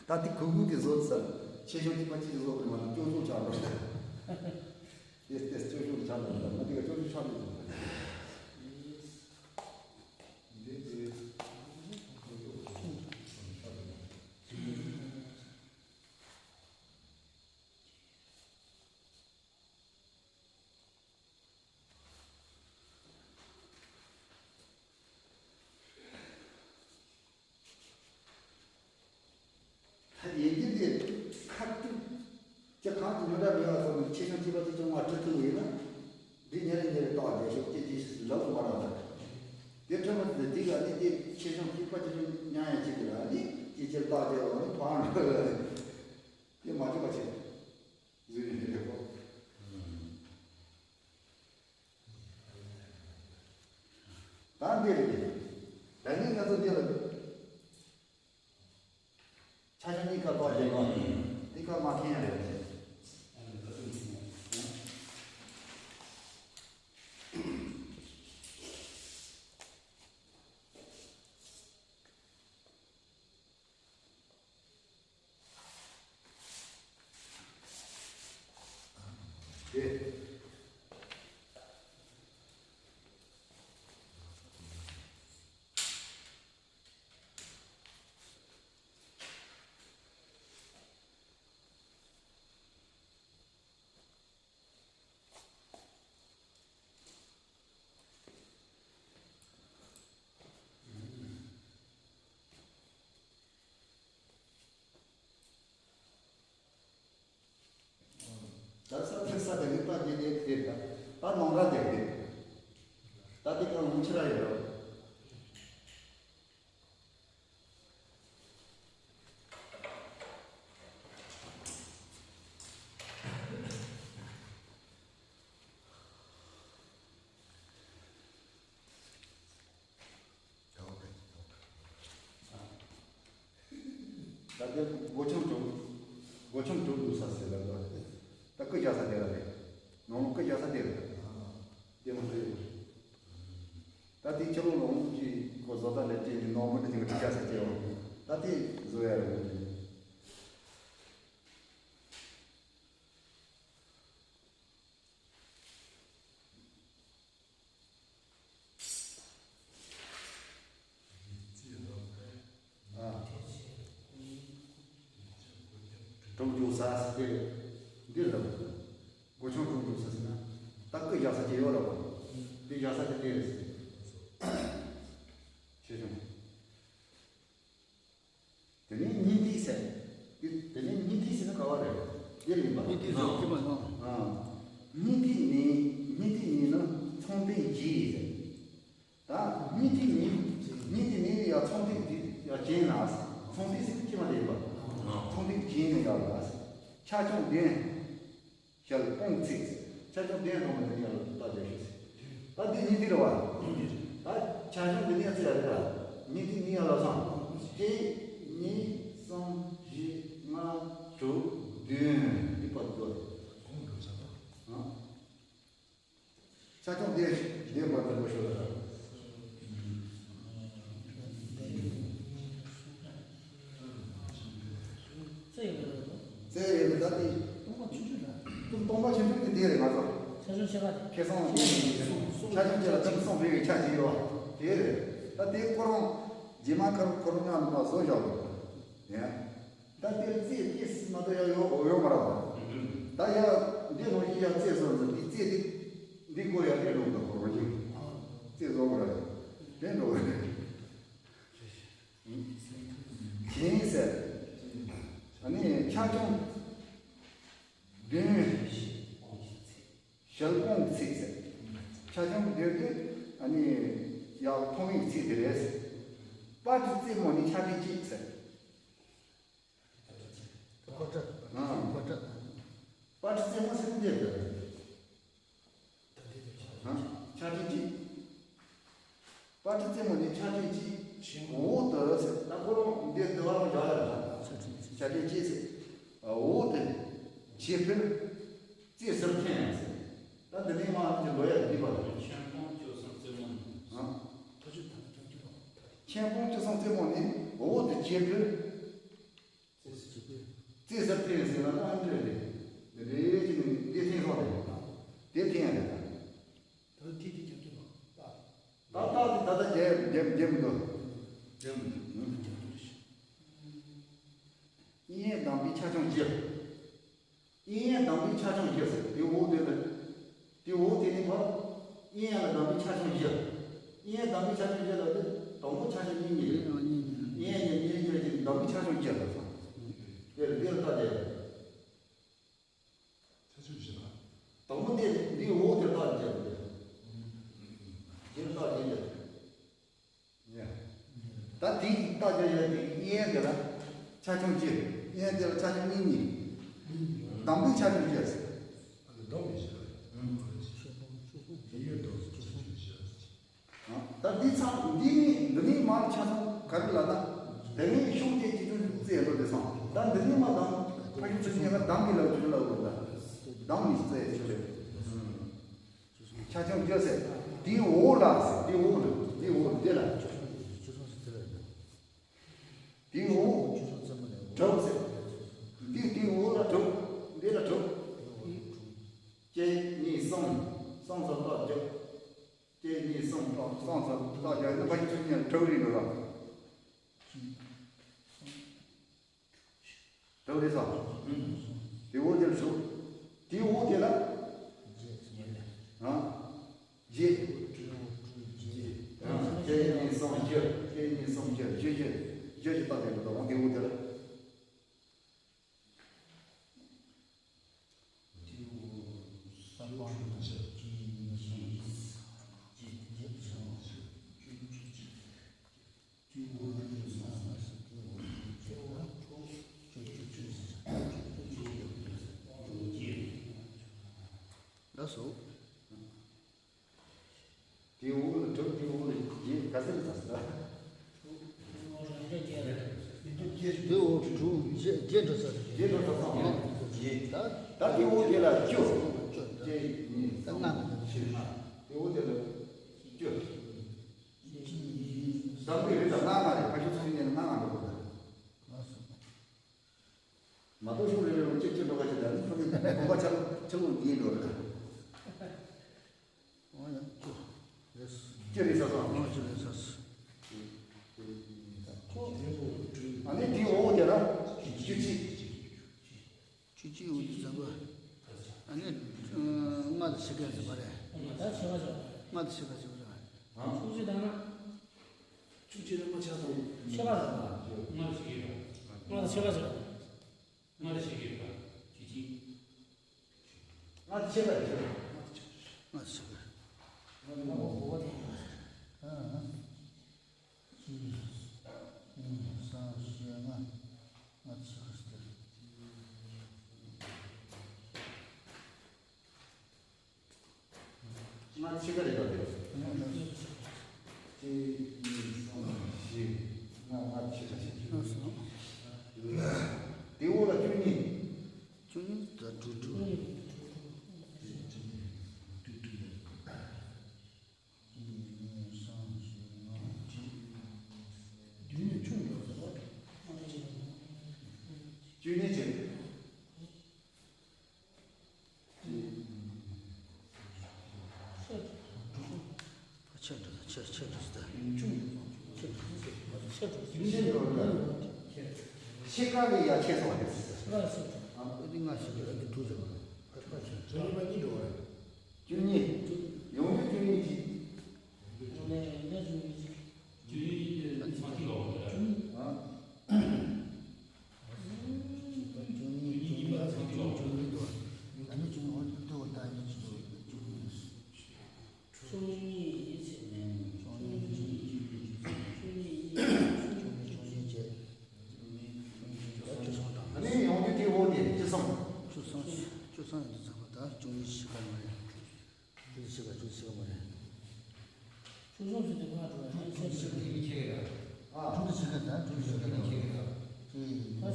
ད་དེ་གུ་གུ་དེ་བཟོ་ཚར། ཆེ་ཆུང་གཅིག་པ་གཅིག་བཟོ་དགོས་མ་གཏོགས་སྐྱོ་སྐྱོ་ཆགས་འགྲོ། དེ་དེ་སྐྱོ་ཤོས་ཆགས་འདུག་ད་ང་དེ་ག་སྐྱོ་ཤོས་ཆགས་འདུག་འདི་དེ། ཡིན་གྱི་དེ་ཁ་ཐུག་ཅི་གང་དུ་མི་འདྲ་མེད་པ་སོགས་ནས་ཆེ་ཆུང་གཅིག་པ་གཅིག་ཆུང་བ་འབྲི་ཐུབ་ཡིན་ན། འདི་ཉེ་རེ་ཉེ་རེ་བཏགས་རྒྱ་ཤོག་ཅི་ཅི་ལབ་མ་རག་ད། དེ་ཁྲོད་མ་དེ་དེ་ག་ནི་དེ་ཆེ་ཆུང་གཅིག་པ་གཅིག་ཆུང་མཉམ་ཡང་གཅིག་གི་ལ་ནི་ཅི་ཅི་བཏགས་རྒྱ་བ་ནི་བང་འགྲོ་ལ་ནི་དེ་མ་བྱེད་པ་བྱེད། ཟེར་ནས་རེད་གོ། ད་འདི་རེད། ད་ནི་ང་ཚོ་འདི་ལ་ཆ་ཆ་གཉིས་ཀ་བཏགས་རྒྱ་བ་འདི་ཀ་མ་འཐེན་ཡ་རེད། ད་ས་དེ་ས་དེ་ནི་ད་དེ་དེ་དེ་ད་ད་ནོང་ར་དེ་དེ་ད་དེ་གང་ལུང་ཕྱི་ར་ཡོད་རོ། ད་ལྟའི་སྒོ་ཆུང་དྲུག་སྒོ་ཆུང་དྲུག་འདུག་ས་ཟེར་ལ་འདུག་ད་སྐུ་རྒྱག་ས་དེ་ལ་རེད། ནང་ལོགས་སྐུ་རྒྱག་ས་དེ་རེད། དེ་མ་རེད། ད་དེ་ཕྱི་ལོགས་ལ་འོང་གི་ཁོ་བཟོ་ལྟ་ལས་བྲིས་ནས་ནང་མི་འདྲ་ཅིག་གི་སྐུ་རྒྱག་ས་སྐྱེ་བ། ད་དེ་བཟོ་ཡ་རེད། གྲོང་ཆོག་ས་ཟེར་ཏེ་འདི་ལ་སྒོ་ཆུང་གྲོང་ཆོག་ས་ཟེར་ན་ད་སྐུ་བཞག་ས་ཅི་ཡོད་ར་བ། འདི་བཞག་ས་ཅི་དེ་རེད་ཟེར། ཆེ་ཆུང་། དེ་ནས་སྙིང་ཐིག་ཟེར། དེ་དེ་ནས་སྙིང་ཐིག་ཟེར་ན་ག་བ་རེད། འདི་ལ་ཡིན་པ། སྙིང་ཐིག་ཟེར་གྱི་མ་སོང་། ཨ། སྙིང་ཐིག་ནི་སྙིང་ཐིག་ནི་ནི་ཚངས་ཐིག་བཞི་ཟེར། ད་སྙིང་ཐིག་ནི་སྙིང་ཐིག་ནི་ཡ་ཚངས་ཐིག་འདི་ཡ་བྱིན་ན་ཚངས་ཐིག་ཟེར་གྱི་མ་རེད་པ། ཚངས་ཐིག་བྱིན་ནི་ཡ་ལ་ཆ་ཆུང་ལྡན། ཞལ་སྤོང་ཚིག་ཆ་ཆུང་ལྡན་རུང་མི་ཡ་ལ་ད་བརྗོད་ཤིག་ད་འདི་སྙིང་ཐིག་རེད་བ། ད་ཆ་ཆུང་འདི་ནས་ཚེ་ཡ་རེད་ད། སྙིང་ཐིག་གཉིས་ཡ་ལ་སོང་། གཅིག་གཉིས་གསུམ་བཞི་ལྔ་དྲུག་བདུན་འདི་བར་དུ་ཨ། ཆ་ཆུང་ལྡན་ལྡན་པར་འདོད་པ་ཤོད་ལ། རྩེ་ཡོད་རེད་དོ། རྩེ་ཡོད་རེད་ད་དེ། སྟོང་པ་ཆུང་ཆུང་ལ། སྟོང་པ་ཆུང་ཆུང་དེ་དེ་རེད་ང་ཚོ། ཆ་ཆུང་ཆེ་བ་དེ། ཁེ་བཟང་དེ་ཆ་ཆུང་ཆེ་ལ་ཁེ་བཟང་བེ་བའི་ཆ་ཅིག་ཡོད་དེ་རེད། ད་དེ་ཁོ་རང་རྗེས་མ་ཁར་ཁོ་རང་ཉག་ནང་བཟོ་བཞག་ཡོད་ཡ། ད་དེར་རྩེ་སྐྱེས་སྲིད་མ་གཏོགས་ཡང་ཡོད་ཡོད་མ་རེད་པ། ད་ཡང་འདི་ལོ་ཡི་ཡང་རྩེ་བཟོ་ཟིན་འདི་རྩེ་འདི་འདི་སྐོར་ཡང་ལས་ལོག་དང་ཁོ་རོ་ཡིན། རྩེ་བཟོ་མ་རེད། ལས་འགྲོ་གི་རེད། བྱིན་ཟེར། ཨ་ནི་ཆ་ཆུང་བདུན། ཞལ་སྤོང་ཚིག་ཟེར། ཆ་ཆུང་བདུན་དེ་ཨ་ནི་ཡག་མཐོང་བའི་ཚིག་དེ་རེད། པ་ཏི་རྩེ་མོ་ནི་ཆ་ཏི་གཅིག་ཟེར། ཕོ་བྲང་། ཨ། ཕོ་བྲང་། པ་ཏི་རྩེ་མོ་ཟེར་འདི་རེད། ཨ། ཆ་ཏི་གཅིག་པ་ཏི་རྩེ་མོ་ནི་ཆ་ཏི་གཅིག་འོག་ཏུ་ཟེར་ད་ཁོ་རང་འདི་འདི་བ་རང་འཇོག་ཡ་རེད། ཆ་ཏི་གཅིག་ཟེར། འོག་ཏུ་བྱེད་ཕོད། རྩེ་ཟུར་འཐེན་ཡང་ཟེར། ད་འདི་ནས་མ་ཀྱི་ལོ་ཡ་འདི་པ་རེད། ཆེན་པོ་སྐྱོ་སང་རྩེ་མོ་ནི། ཨ། ཆེན་པོ་སྐྱོ་སང་རྩེ་མོ་ནི་འོག་ཏུ་བྱེད་ཕོད། རྩེ་ཟུར་འཐེན་ཟེར་ན་ཨ་འདྲ་རེད། འདི་རེད་ཅེས་ནི་འདི་འཐེན་སོང་རེད། རྒྱབ་རྒྱབ་འདུག་རྒྱབ་འདུག་དབྱིན་ཡིག་གདམས་པའི་ཆ་ཆུང་བཞི། དབྱིན་ཡིག་གདམས་པའི་ཆ་ཆུང་བཞི་ཟེར་དེ་འོག་དེ་ལ། དེ་འོག་དེ་ནི་བར། དབྱིན་ཡིག་ལ་གདམས་པའི་ཆ་ཆུང་བཞི། དབྱིན་ཡིག་གདམས་པའི་ཆ་ཆུང་བཞི་ལ་དེ་དང་པོ་ཆ་ཆུང་གཉིས་གཉིས་རེད། དབྱིན་ཡིག་གཉིས་གཉིས་གཉིས་ཀྱི་གདམས་པའི་ཆ་ཆུང་བཞི་ལ་སོང་། དེ་ལ་དེ་ལ་ལྟ་དེ། ཆ་ཆུང་བཞི་ལ། དང་པོ་དེ་འདིའི་འོག་དེ་ལྟ་དེ་དེ། དེ་ལ་ལྟ་དེ་དེ། ཡ། ད་དེའི་རྟགས་ཅན་ཡ་དེ་དབྱིན་དེ་ལ་ཆ་ཆུང་གཅིག་དབྱིན་དེ་ལ་ཆ་ཆུང་གཉིས་གཉིས། གདམས་པའི་ཆ་ཆུང་བརྒྱད་ཟེར། གདམས་པའི་ཆ་ཆུང་བརྒྱད། ད་འདི་ཚང་འདི་ནི་འདི་ནི་མར་ཆ་ཚང་ག་རེ་ལ་ད། དེ་ནི་ཤུགས་རྒྱས་ཀྱི་ཆུ་རྩི་ཡ་འགྲོ་དེ་སོང་ད་འདི་ནི་མ་དང་ཕ་ཡུལ་ཆུ་ཆེན་ལ་གདམས་པའི་ལ་ཆུ་ལ་འོ་ད་གདམས་ནི་རྩི་ཡ་ཆུ་རེད། ཆ་ཆུང་བརྒྱད་ཟེར། དེའི་འོག་ལ་ཟེར། དེའི་འོག་ལ། དེའི་འོག་འདི་ལ། དེའི་འོག་དྲུག་ཟེར། འདི་དེའི་འོག་ལ་དྲུག་འདི་ལ་དྲུག་གཅིག་གཉིས་གསུམ། གསུམ་ཙམ་རྟགས་བརྒྱབ། གཅིག་གཉིས་གསུམ་རྟགས་གསུམ་ཙམ་རྟགས་བརྒྱབ་ན་ཕ་གི་ཆུ་ཆེན་དྲུག་རེད་འགྲོ་ལ། དྲུག་རེད་སོང་། དེའི་འོག་དེ་ལ་དྲུག་དེའི་འོག་དེ་ལ། རང་། བརྒྱད། གཅིག་གཉིས་གསུམ་བཞི། གཅིག་གཉིས་གསུམ་བཞི། བཞི་བཞི། བཞི་བཞི་རྟགས་དེ་འགྲོ་དང་དེའི་འོག་དེ་ལ། ལགས་སོ། དེའི་འོག་ལ་དྲུག་དེའི་འོག་ལ་བརྒྱད་ག་ཚོད་རེད་ཟེར། དེའི་འོག་དྲུག་བརྒྱད་བརྒྱད་འགྲོ་ས་རེད། བརྒྱད་འགྲོ་ས་སོང་། བརྒྱད། ད་དེའི་འོག་དེ་ལ་བཅུ། བཅུ། གཅིག་གཉིས་གསུམ་བཞི་ལྔ། དེའི་འོག་དེ་ལ་བཅུ། གདམས་པའི་རིགས་ལ་ལྔ་ལྔ་རེད། ཕ་ཤུལ་ཚུར་ཉན་ལྔ་ལྔ་འགྲོ་དགོས་རེད། མ་གཏོགས་ཤུགས་རེ་རེ་རུ་གཅིག་གཅིག་འགྲོ་བ་ཅིག་དང་ཁོ་ཚོའི་གོམ་པ་ཆ་ཆ་ལུགས་འདིའི་འགྲོ་རེད། འོ་ཡ་ཅོ། རེད། ཅི་རེད་ས་སོང་། འོ་ཅི་རེད་ས་སོང་། ཨ་ནི་དེའི་འོག་དེ་ལ་བཅུ་གཅིག་བཅུ་གཅིག་འོག་དེ་ཚང་པ། ཨ་ནི་ལྔ་དང་ཕྱེད་ཀ་ཟེར་བ་རེད། ད་ཕྱེད་ཀ་ཟེར། ལྔ་དང་ཕྱེད་ཀ་ཟེར་བ་རེད། བཅུ་གཅིག་དང་ལྔ། བཅུ་གཅིག་ལ་ལྔ་ཆ་ཚང་། ཕྱེད་ཀ་ཟེར་བ། ལྔ་དང་ཕྱེད་ཀ་ཟེར་བ། ལྔ་དང་ཕྱེད་ཀ་ཡོད་པ། བཅུ་གཅིག་ལྔ་དང་ཕྱེད་ཀ་ཡོད་པ། ལྔ་དང་ཕྱེད་ཀ། ལྔ་དང་ཕྱེད་ཀ། ཨ། གཅིག་གཉིས། གསུམ། བཞི། ལྔ། ལྔ་དང་ཕྱེད་ཀ་ཟེར། ལྔ་ཕྱེད་ཀ་རེད་པ་དེ། གཅིག་གཉིས་གསུམ་བཞི། ལྔ་ལྔ་ཕྱེད་ཀ་ཕྱེད་ཀ། དེའི་འོག་ལ་བཅུ་གཉིས། བཅུ་གཉིས་ད་དྲུག་དྲུག་གཅིག་གཉིས་གསུམ་བཞི་ལྔ་བཅུ། བཅུ་གཉིས་བྱེད། ཕྱེད་འགྲོ་ད། ཕྱེད་ཕྱེད་འགྲོ་ད། ཕྱེད་འགྲོ་ད། ཕྱེད་ཀ་ལས་ཡར་ཕྱེད་སོང་བ་རེད། ཨ་ནི་ལྔ་ཞིག་རེད། ཨ་ནི་དྲུག་ཟེར་བ་རེད། བཅུ་གཉིས། ཡོང་རྒྱུ་བཅུ་གཉིས་ཅིག་ཨ་ནི་ཡོང་རྒྱུ་དེའི་འོག་ནས་བཅུ་གསུམ། བཅུ་གསུམ། བཅུ་གསུམ་ཡོང་དུས་ཙམ་པ་ད་བཅུ་གཉིས་ཕྱེད་ཀ་མ་རེད། བཅུ་གཉིས་ཕྱེད་ཀ་བཅུ་གཉིས་ཕྱེད་ཀ་མ་རེད། བཅུ་གསུམ་ཟེར་དུས་ག་འགྲོ་བ་ཡིན་ཕྱེད་ཀ་ཕྱེད་ཀ་ཡིན། ཨ། དྲུག་དང་ཕྱེད་ཀ་ད་དྲུག་དང་ཕྱེད་ཀ་ད། ད་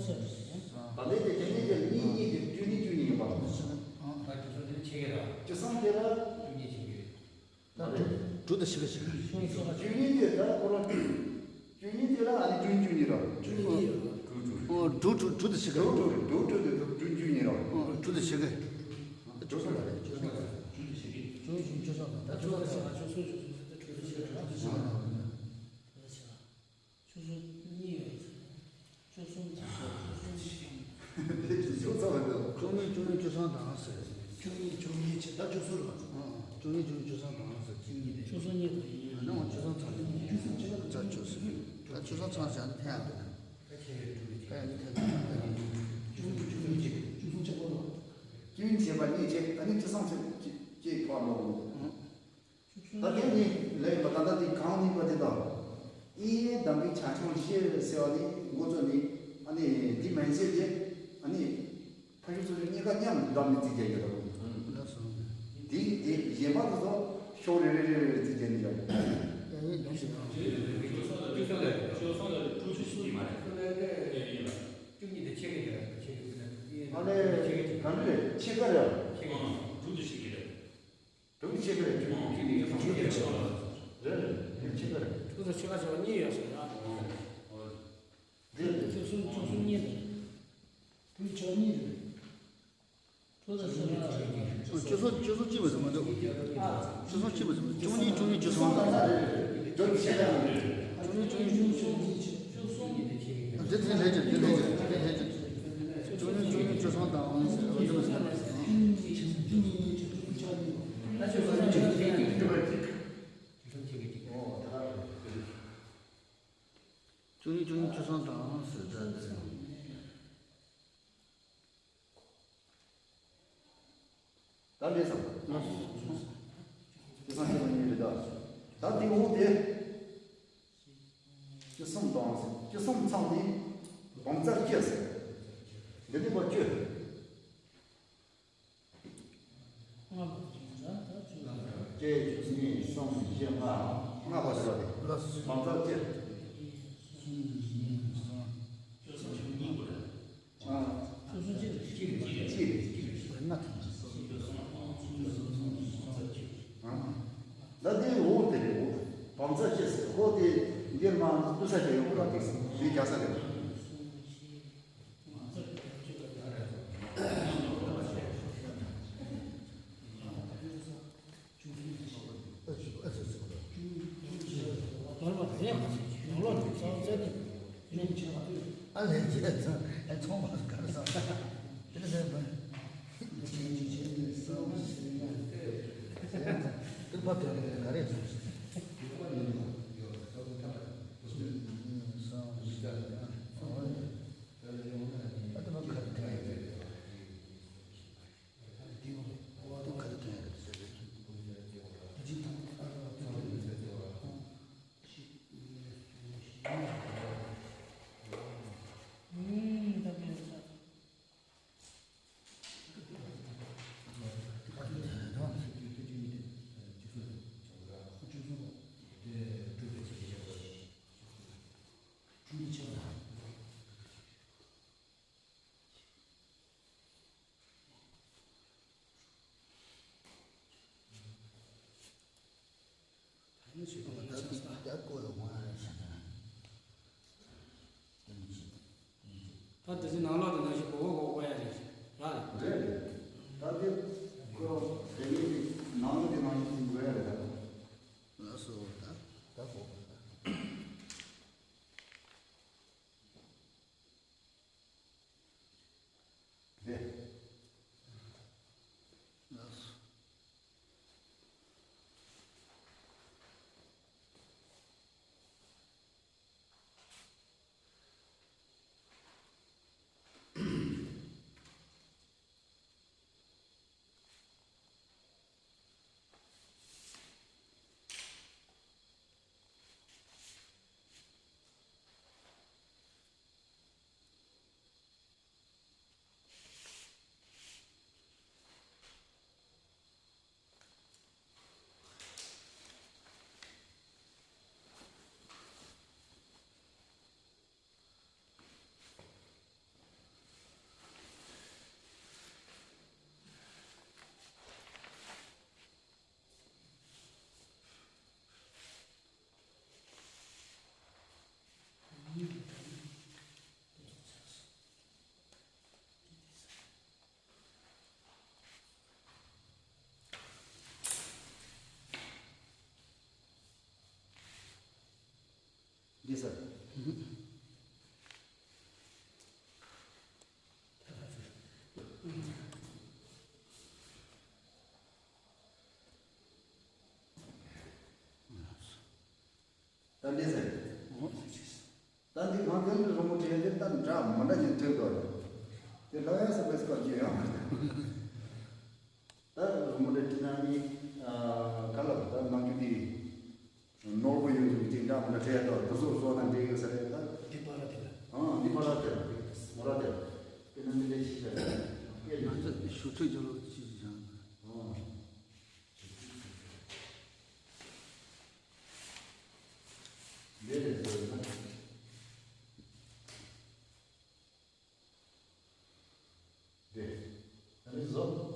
ལྟའི་དེ་དེ་གཉིས་དེ་གཉིས་གཉིས་དེ་བཅུ་གཉིས་བཅུ་གཉིས་ཡིན་པ། དྲུག་དང་ཕྱེད་ཀ་ད་བཅུ་གསུམ་དེ་ཕྱེད་ཀ་ད། བཅུ་གསུམ་དེ་ལ་བཅུ་གཉིས་ཕྱེད་ཀ་ཡོད། ད་དྲུག་དྲུག་དང་ཕྱེད་ཀ་ཕྱེད་ཀ། བཅུ་གཉིས་དེ་ད་ཁོ་རང་བཅུ་གཉིས་དེ་ལ་ཨ་ནི་བཅུ་གཉིས་བཅུ་གཉིས་ར། བཅུ་གཉིས་དེ་ཡོད། དྲུག་དྲུག་ཨོ་དྲུག་དྲུག་དྲུག་དང་ཕྱེད་ཀ། དྲུག་དྲུག་དེ་བཅུ་གཉིས་བཅུ་གཉིས་ར། ཨོ་དྲུག་དང་ཕྱེད་ཀ། བཅུ་གསུམ་ལ་རེད། བཅུ་གསུམ་ལ་རེད། བཅུ་གསུམ་བཅུ་གསུམ་ད་བཅུ་གསུམ་ད་བཅུ་གསུམ་བཅུ་གསུམ་བཅུ་གསུམ་བཅུ་གསུམ། བཅུ་གཉིས་བཅུ་གཉིས་བཅུ་གསུམ་དང་ཟེར་གྱི། བཅུ་གསུམ་གཉིས་དང་ཡིན། ཨ་ནི་འོ་བཅུ་གསུམ་ཚང་ནས་ད་བཅུ་གསུམ་ཚང་ཟེར་ནི་ཐལ་ཡང་འདུག་ད་ཡང་ནི་ཐལ་ཡང་འདུག་བཅུ་གསུམ་བཅུ་གསུམ་གཅིག་བཅུ་གསུམ་གཅིག་པོ་ལ། བཅུ་གཉིས་བྱས་པ་གཉིས་བྱས། ཨ་ནི་བཅུ་གསུམ་ཚེ་གཅིག་གཅིག་ཕར་ལོག་འདུག་ད་དེ་ནི་ལས་ཡིན་པ། ད་ལྟ་དེ་གང་ཡིན་པ་དེ་དང་། ཨེ་གདམས་པའི་ཆ་ཆུང་བཞི་ཟེར་བ་ནི་འགོ་གཙོ་ནི། ཨ་ནི་དེ་མན་ཚད་དེ། ཨ་ནི་ཕ་ཤུལ་ཚོ་གཉིས་ཀ་མཉམ་དུ་བསྡམས་ནས་རྩིས་རྒྱག་རྒྱུ་དང་། ལགས་སོ། དེ་དེ་གཞན་པ་དེ་ཚོ་ཕྱོགས་རེ་རེ་རེ་རེ་རྩིས་རྒྱག་ནས་བཞག་ཡ་ཡིན་འདུག་ཟེར་ཡང་། བཅུ་གསུམ་ལ་བཅུ་གསུམ་ལ་བཅུ་གསུམ་གཅིག་མ་རེད། བཅུ་གཉིས་དེ་ཕྱེད་ཀ་རེད། ཕྱེད་ཀ་རེད། ཨ་ལས་ག་འདྲ་རེད། ཕྱེད་ཀ་རེད། ཕྱེད་ཀ་དྲུག་ཏུ་ཕྱེད་ཀ་རེད། དྲུག་ཕྱེད་ཀ་རེད། དྲུག་ཕྱེད་ཀ་རེད། རེད་རེད། ཕྱེད་ཀ་རེད། དྲུག་དང་ཕྱེད་ཀ་བྱས་པ་གཉིས་ཡོད་ཟེར་ཡ། རེད་རེད། བཅུ་གསུམ་བཅུ་གསུམ་གཉིས་རེད། དྲུག་ཕྱེད་ཀ་གཉིས་རེད། བཅུ་གསུམ་བཅུ་གསུམ་གཅིག་པ་ཟེར་མ་འདུག་བཅུ་གསུམ་གཅིག་པ་ཟེར་མ་འདུག་བཅུ་གཉིས་བཅུ་གཉིས་བཅུ་གསུམ། བཅུ་གཉིས་བཅུ་གཉིས་བཅུ་གསུམ། འདི་ལྷད་ཀྱི་འདི་ལྷད་ཀྱི་འདི་ལྷད་ཀྱི། བཅུ་གཉིས་བཅུ་གཉིས་བཅུ་གསུམ་དང་འོང་ཟེར་བ་འདི་མ་ཟེར། བཅུ་གཉིས་བཅུ་གཉིས་བཅུ་གསུམ་དང་འོང་ཟེར་ད་ཟེར། ད་འདྲས་སམ། ལགས་སོ། བཅུ་གསུམ་བཅུ་གཉིས་རེད་ད། ད་དེ་འོང་དེ། བཅུ་གསུམ་དང་བཅུ་གསུམ་ཚང་དེ་བང་རྩལ་བཅུ་ཟེར། འདི་ནི་པ་བཅུ། ལྔ་པ་བཅུ་གཉིས་གསུམ་བཞི་ལྔ། ལྔ་པ་ཟེར་བ་དེ། ལགས་སོ། བང་རྩལ་བཅུ། ཨ། སོ་སོ་གཅིག་རེད། གཅིག་རེད། གཅིག་རེད། ལྔ་དང་། ཨ། ད་དེ་འོ་དེ་རེད། འོ་བང་རྩལ་བཅུ་ཟེར། ཁོ་དེ་འདིར་མ་བཏུས་ས་ཅིག་ཡོད་ཁོ་ལ་དེ་ཞིག་རྒྱག་ས་རེད། ཨ་ལས་བྱས་ཚང་ཨ་ཚོང་པ་གར་ས་དེ་ལ་ཟེར་བ། དེ་ཕ་དོན་ག་རེ་ཚོང་ཟེར། ཨ་དེ་མ་ག་རེ་དོན་ཡོད་རེད། ད་དེ་ཚོའི་ནང་ལོགས་དེ་ནང་བཞིན་གོ་གོ་གོ་ཡ་རེད། ར་རེད། རེད་རེད། ད་དེ་ཁོ་དེ་ནས་ནང་ལོགས་དེ་ནང་བཞིན་གོ་ཡ་རེད་ད། ལགས་སོ། ད་ད་གོ་གོ་ད། རེད། ལགས་སོ། འདི་ས། ད་འདི་ཟེར། ད་འདི་ང་དེ་ལ་རི་མོ་བྲིས་ཡ་དེ་ད་འདྲ་མི་འདྲ་ཅིག་ཐེབས་འདུག་དེ་ལྷོད་ཡ་ཟེར་བའི་སྐབས་ཀྱི་ཡང་། ད་རི་མོ་འདྲ་བྲིས་ན་ནི། ག་ལ་ད་ནམ་རྒྱུན་དེ། ནོར་བུ་ཡོད་འདུག་ཅིག་འདྲ་མི་འདྲ་བྲིས་ཡ་དང་དེ་ཚོ་བཟོ་ན་འགྲིག་ཡོད་ས་རེད་ད། འདི་པ་ར་དེ་ལ། ཨང་འདི་པ་ར་དེ་ལ། མོ་ར་དེ་ལ། དཔེར་ན་འདི་འདྲ་ཞིག་བྱས་ན། ང་ཚོ་ཞུ་ཁྲིད་རྒྱག་ལོ་ཅི་ཞིག་བྱ། ཨང་། འདི་རེད་ཟེར་ན། འདི། ཨ་ནི་བཟོ།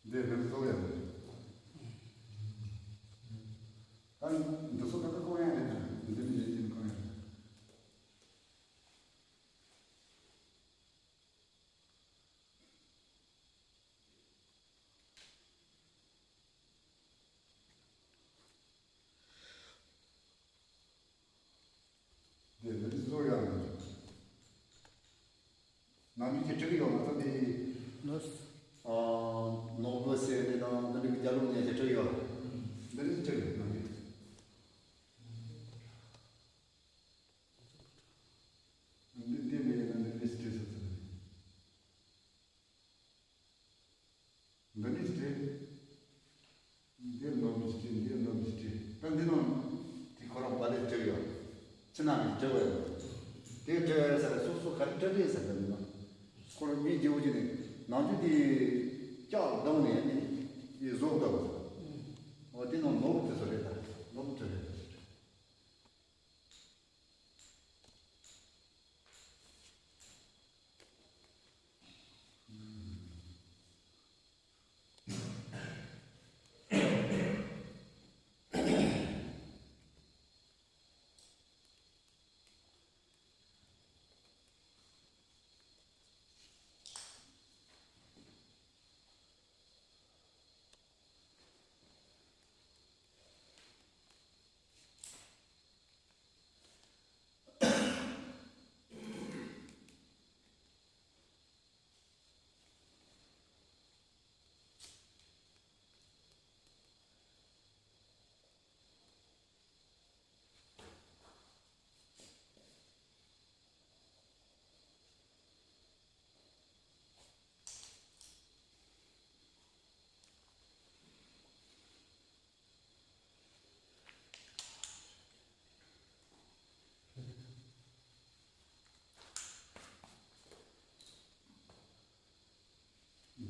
འདི་རིགས་གཙོ་བོ་ཡང་རེད། ད་འདི་ཚོ་ད་ལྟ་ཀོང་ཡང་རེད་དང་འདི་ནི་ཡིན་ཀྱིན་ཀོང་ཡང་རེད། འདི་འདི་འདི་བཟོ་ཡག་ཡིན། ནང་མི་གྱིས་འགྲིག་ཡོང་ན་ད་འདི། ལོས། ཨ། ནོར་བུ་ཟེར་དེ་དང་འདི་འདྲ་གི་རྒྱ་ལོ་ནས་ཀྱི་འགྲིག་ཡོད། འདི་འདྲ་འགྲིག་ཡོད་ནང་མི། འདི་འདི་མེད་ན་འདི་འདྲ་འགྲིག་ས་ཚོད་རེད། འདི་ནི་སྤྲེལ། འདིར་ནོར་བུ་སྤྲེལ། འདིར་ནོར་བུ་སྤྲེལ། ད་འདི་ནང་དེ་ཁོ་རང་བ་ལས་སྤྲེལ་ཡོད། ཕྱི་ནང་གི་སྤྲེལ་བ་ཡོད། དེ་སྤྲེལ་བ་ཡོད་ས་ལ་སོ་སོ་ག་རེ་སྤྲེལ་རེད་ཟེར་འདི་ནང་། ཁོ་རང་མི་རྒྱལ་པོ་ཅིག་ནི་ནང་ཆོས་དེ་ལྕགས་ལ་བརྡུངས་ནས་ནི་ཡི་བཟོ་བཏང་བ། འོ་དེ་ནང་ནོར་བུ་དེ་ཚོ་རེད་ད། ནོར་བུ་སྤྲེལ་རེད་ད།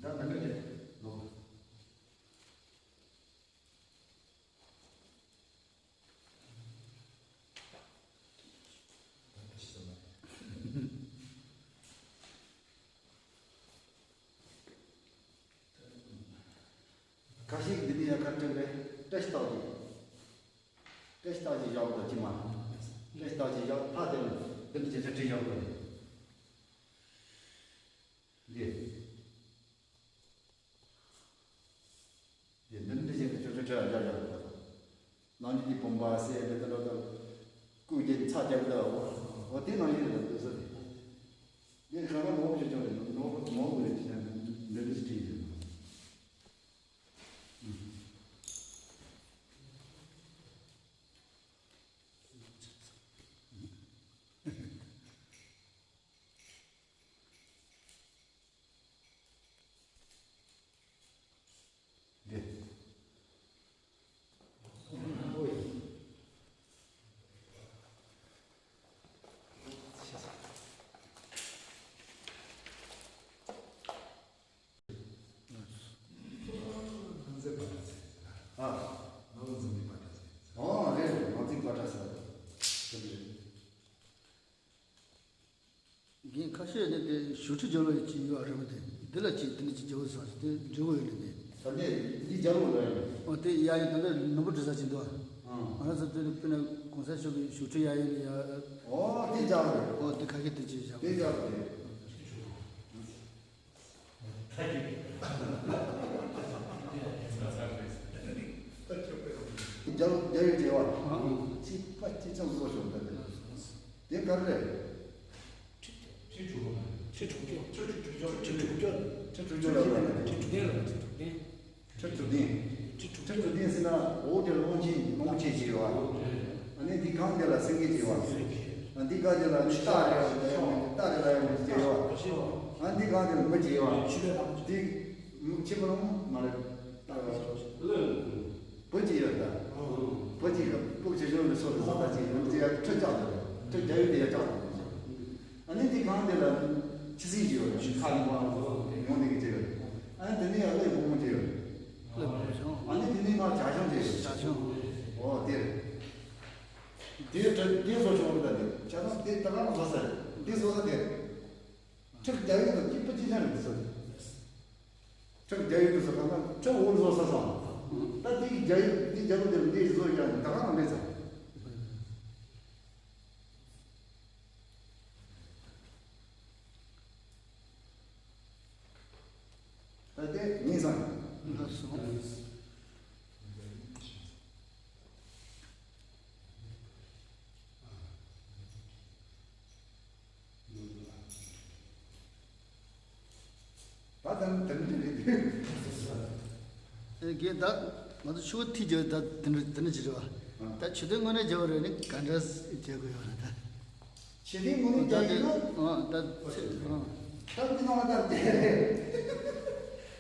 ད་ནི་མི་རེད་ལོ། ཁ་ཤས་འདི་ནས་ཡང་ཁ་བྲལ་བས་བཀྲ་ཤིས་རྟགས་ཅིག་བཀྲ་ཤིས་རྟགས་ཅིག་བཞག་པ་ཅི་མ། བཀྲ་ཤིས་རྟགས་ཅིག་བཞག་ཕ་དེ་ལ་འདི་འདྲ་བྱས་ཚེ་བྲིས་བཞག་པ་རེད། འདི། འདི་འདི་འདི་བཞིན་དུ་ཆོས་ཆོས་ཁྲེལ་ཡང་རྒྱག་རྒྱག་པ་དང་། ནང་གི་འདི་བུམ་པ་གསེར་འདི་འདི་འདྲ་དང་། སྐུ་རྒྱན་ཚ་རྒྱབ་འདི་འོ་འོ་དེ་ནང་བཞིན་དུ་འདུག་ས་རེད། འདི་གང་ག་ནོར་བུ་ཆུང་ཆུང་རེད། ནོར་བུ་ནོར་བུ་རེད་ཅེས་བྱ་འདི་འདི་འདི་ཅིག་བྲིས་ཡོད། འདི། ཨ། ཨོ་རེད་རེད། ནོར་འཛིན་པ་འདྲ་ཟེར། དེ་རེད། རྒན་ཁ་ཤས་ནི་དེ་ཞུ་ཁྲི་རྒྱལ་པོ་ཡི་ཅིག་ཡོད་རེད་པ། དེ་འདི་ལ་ཅིག་དེ་ནི་ཅིག་རྒྱལ་པོ་ཟེར་ཞིག་དེ་འབྲི་བོ་ཡོད་ནི་དེ། ད་ནི་འདི་རྒྱལ་པོ་ལ་ཡོད། ཨོ་དེ་ཡ་ཡི་ད་ལྟ་ནོར་བུ་འབྲི་ས་ཅིག་འདུག་ང་རང་ཚོ་དེ་ནི་དཔེར་ན་གོང་ས་མཆོག་གི་བཞུགས་ཁྲི་ཡག་ཡོད་ལ་ཡ། ཨོ་དེ་རྒྱག་རེད། ཨོ་དེ་ཁ་ཤས་དེ་ཅིག་བཞག་དེ་རྒྱག་རེད། རྒྱ་རྒྱ་ཡོད་བྱས་བ། ཅི་པ་ཅི་ཅང་བཟོ་ཤོག་ད་དེ་ག་རེ་རེད། ཁྲི་དྲུག་ཅུ། ཁྲི་དྲུག་ཅུ། ཁྲི་དྲུག་ཅུ་ལ་ཁྲི་དྲུག་ལ་ཁྲི་དྲུག་ལྡན་ལ་ཁྲི་དྲུག་ལྡན། ཁྲི་དྲུག་ལྡན། ཁྲི་དྲུག་ལྡན་ཟེར་ན་འོག་དེར་གླང་ཆེན་གླང་ཆེན་བྱས་ཡོད། ཨ་ནི་འདི་སྒང་དེ་ལ་སེང་གེ་བྱས་ཡོད། ཨ་འདི་སྒང་དེ་ལ་སྟག་རེད་ལ་ཡ་མི་སྟག་རེད་ལ་ཡ་མི་བྱས་ཡོད། ཨ་འདི་སྒང་དེ་ལ་མི་བྱས་ཡོད། འདི་ཆེན་པོ་རང་མ་རེད། བུ་གཅིག་ཡོད་ད། བུ་གཅིག་གི་སྤུ་གུ་ཆུང་ཆུང་ལ་སོགས་པའི་བཟོ་ལྟ་གཅིག་ཡོད་ཅེས་ཡ་ཁྲི་བཅག་ཡོད། ཁྲི་རྒྱ་ཡོད་དེ་ཡ་བཅག་ཡོད། ཨ་ནི་དེ་གང་དེ་ལ་ཆི་སྲིད་ཅིག་ཡོད། ཁ་ཡོང་བ་ཡོང་དེ་གི་ཅིག་ཡོད། ཨ་ནི་དེ་ནས་ཡ་ཀླད་ཕོ་མོ་ཅིག་ཡོད། ཨ་ནི་དེ་ནས་མ་བྱ་ཆུང་ཅིག་ཡོད། ཨོ་དེ་རེད། དེ་དེ་བཟོ་ཆོག་གི་ད་དེ་བྱ་ཆུང་དེ་ད་ག་རང་བཟོ་ས་རེད། དེ་བཟོ་ས་དེ་རེད། ཁྲི་རྒྱ་ཡོད་དུ་སྐྱིད་པོ་ཅི་ཆ་རེད་བཟོ་དེ། ཁྲི་རྒྱ་ཡུལ་དུ་སོང་ན་ཁྲི་འུ་བཟོ་ས་སོང་། ད་དེ་རྒྱ་ཡུལ་དེ་རྒྱ་ལོ་དེ་འདི་བཟོ་ཡ་ད་ག་རང་མེད་ཚར། ད་དེ་ཉིན་སང་། ད་དང་དེ་འདྲ་རེད་དེ། ཨེ་གེ་ད་ང་ཚོ་ཆུ་བོ་ཐིག་རྒྱབ་ད་དེ་འདྲ་དེ་འདྲ་ཅིག་རེད་བ། ད་ཆུ་ཐིག་དངོས་གནས་རྒྱབ་རེད་ནི་ག་འདྲ་རྒྱབ་དགོས་ཡོད་རེད་ད། ཆུ་ཐིག་དངོས་གནས་རྒྱབ་ཡིན་ན། ཨ་ད་ཚེ་ཨ། ད་མི་ནང་ལ་ད་རྒྱབ་རེད།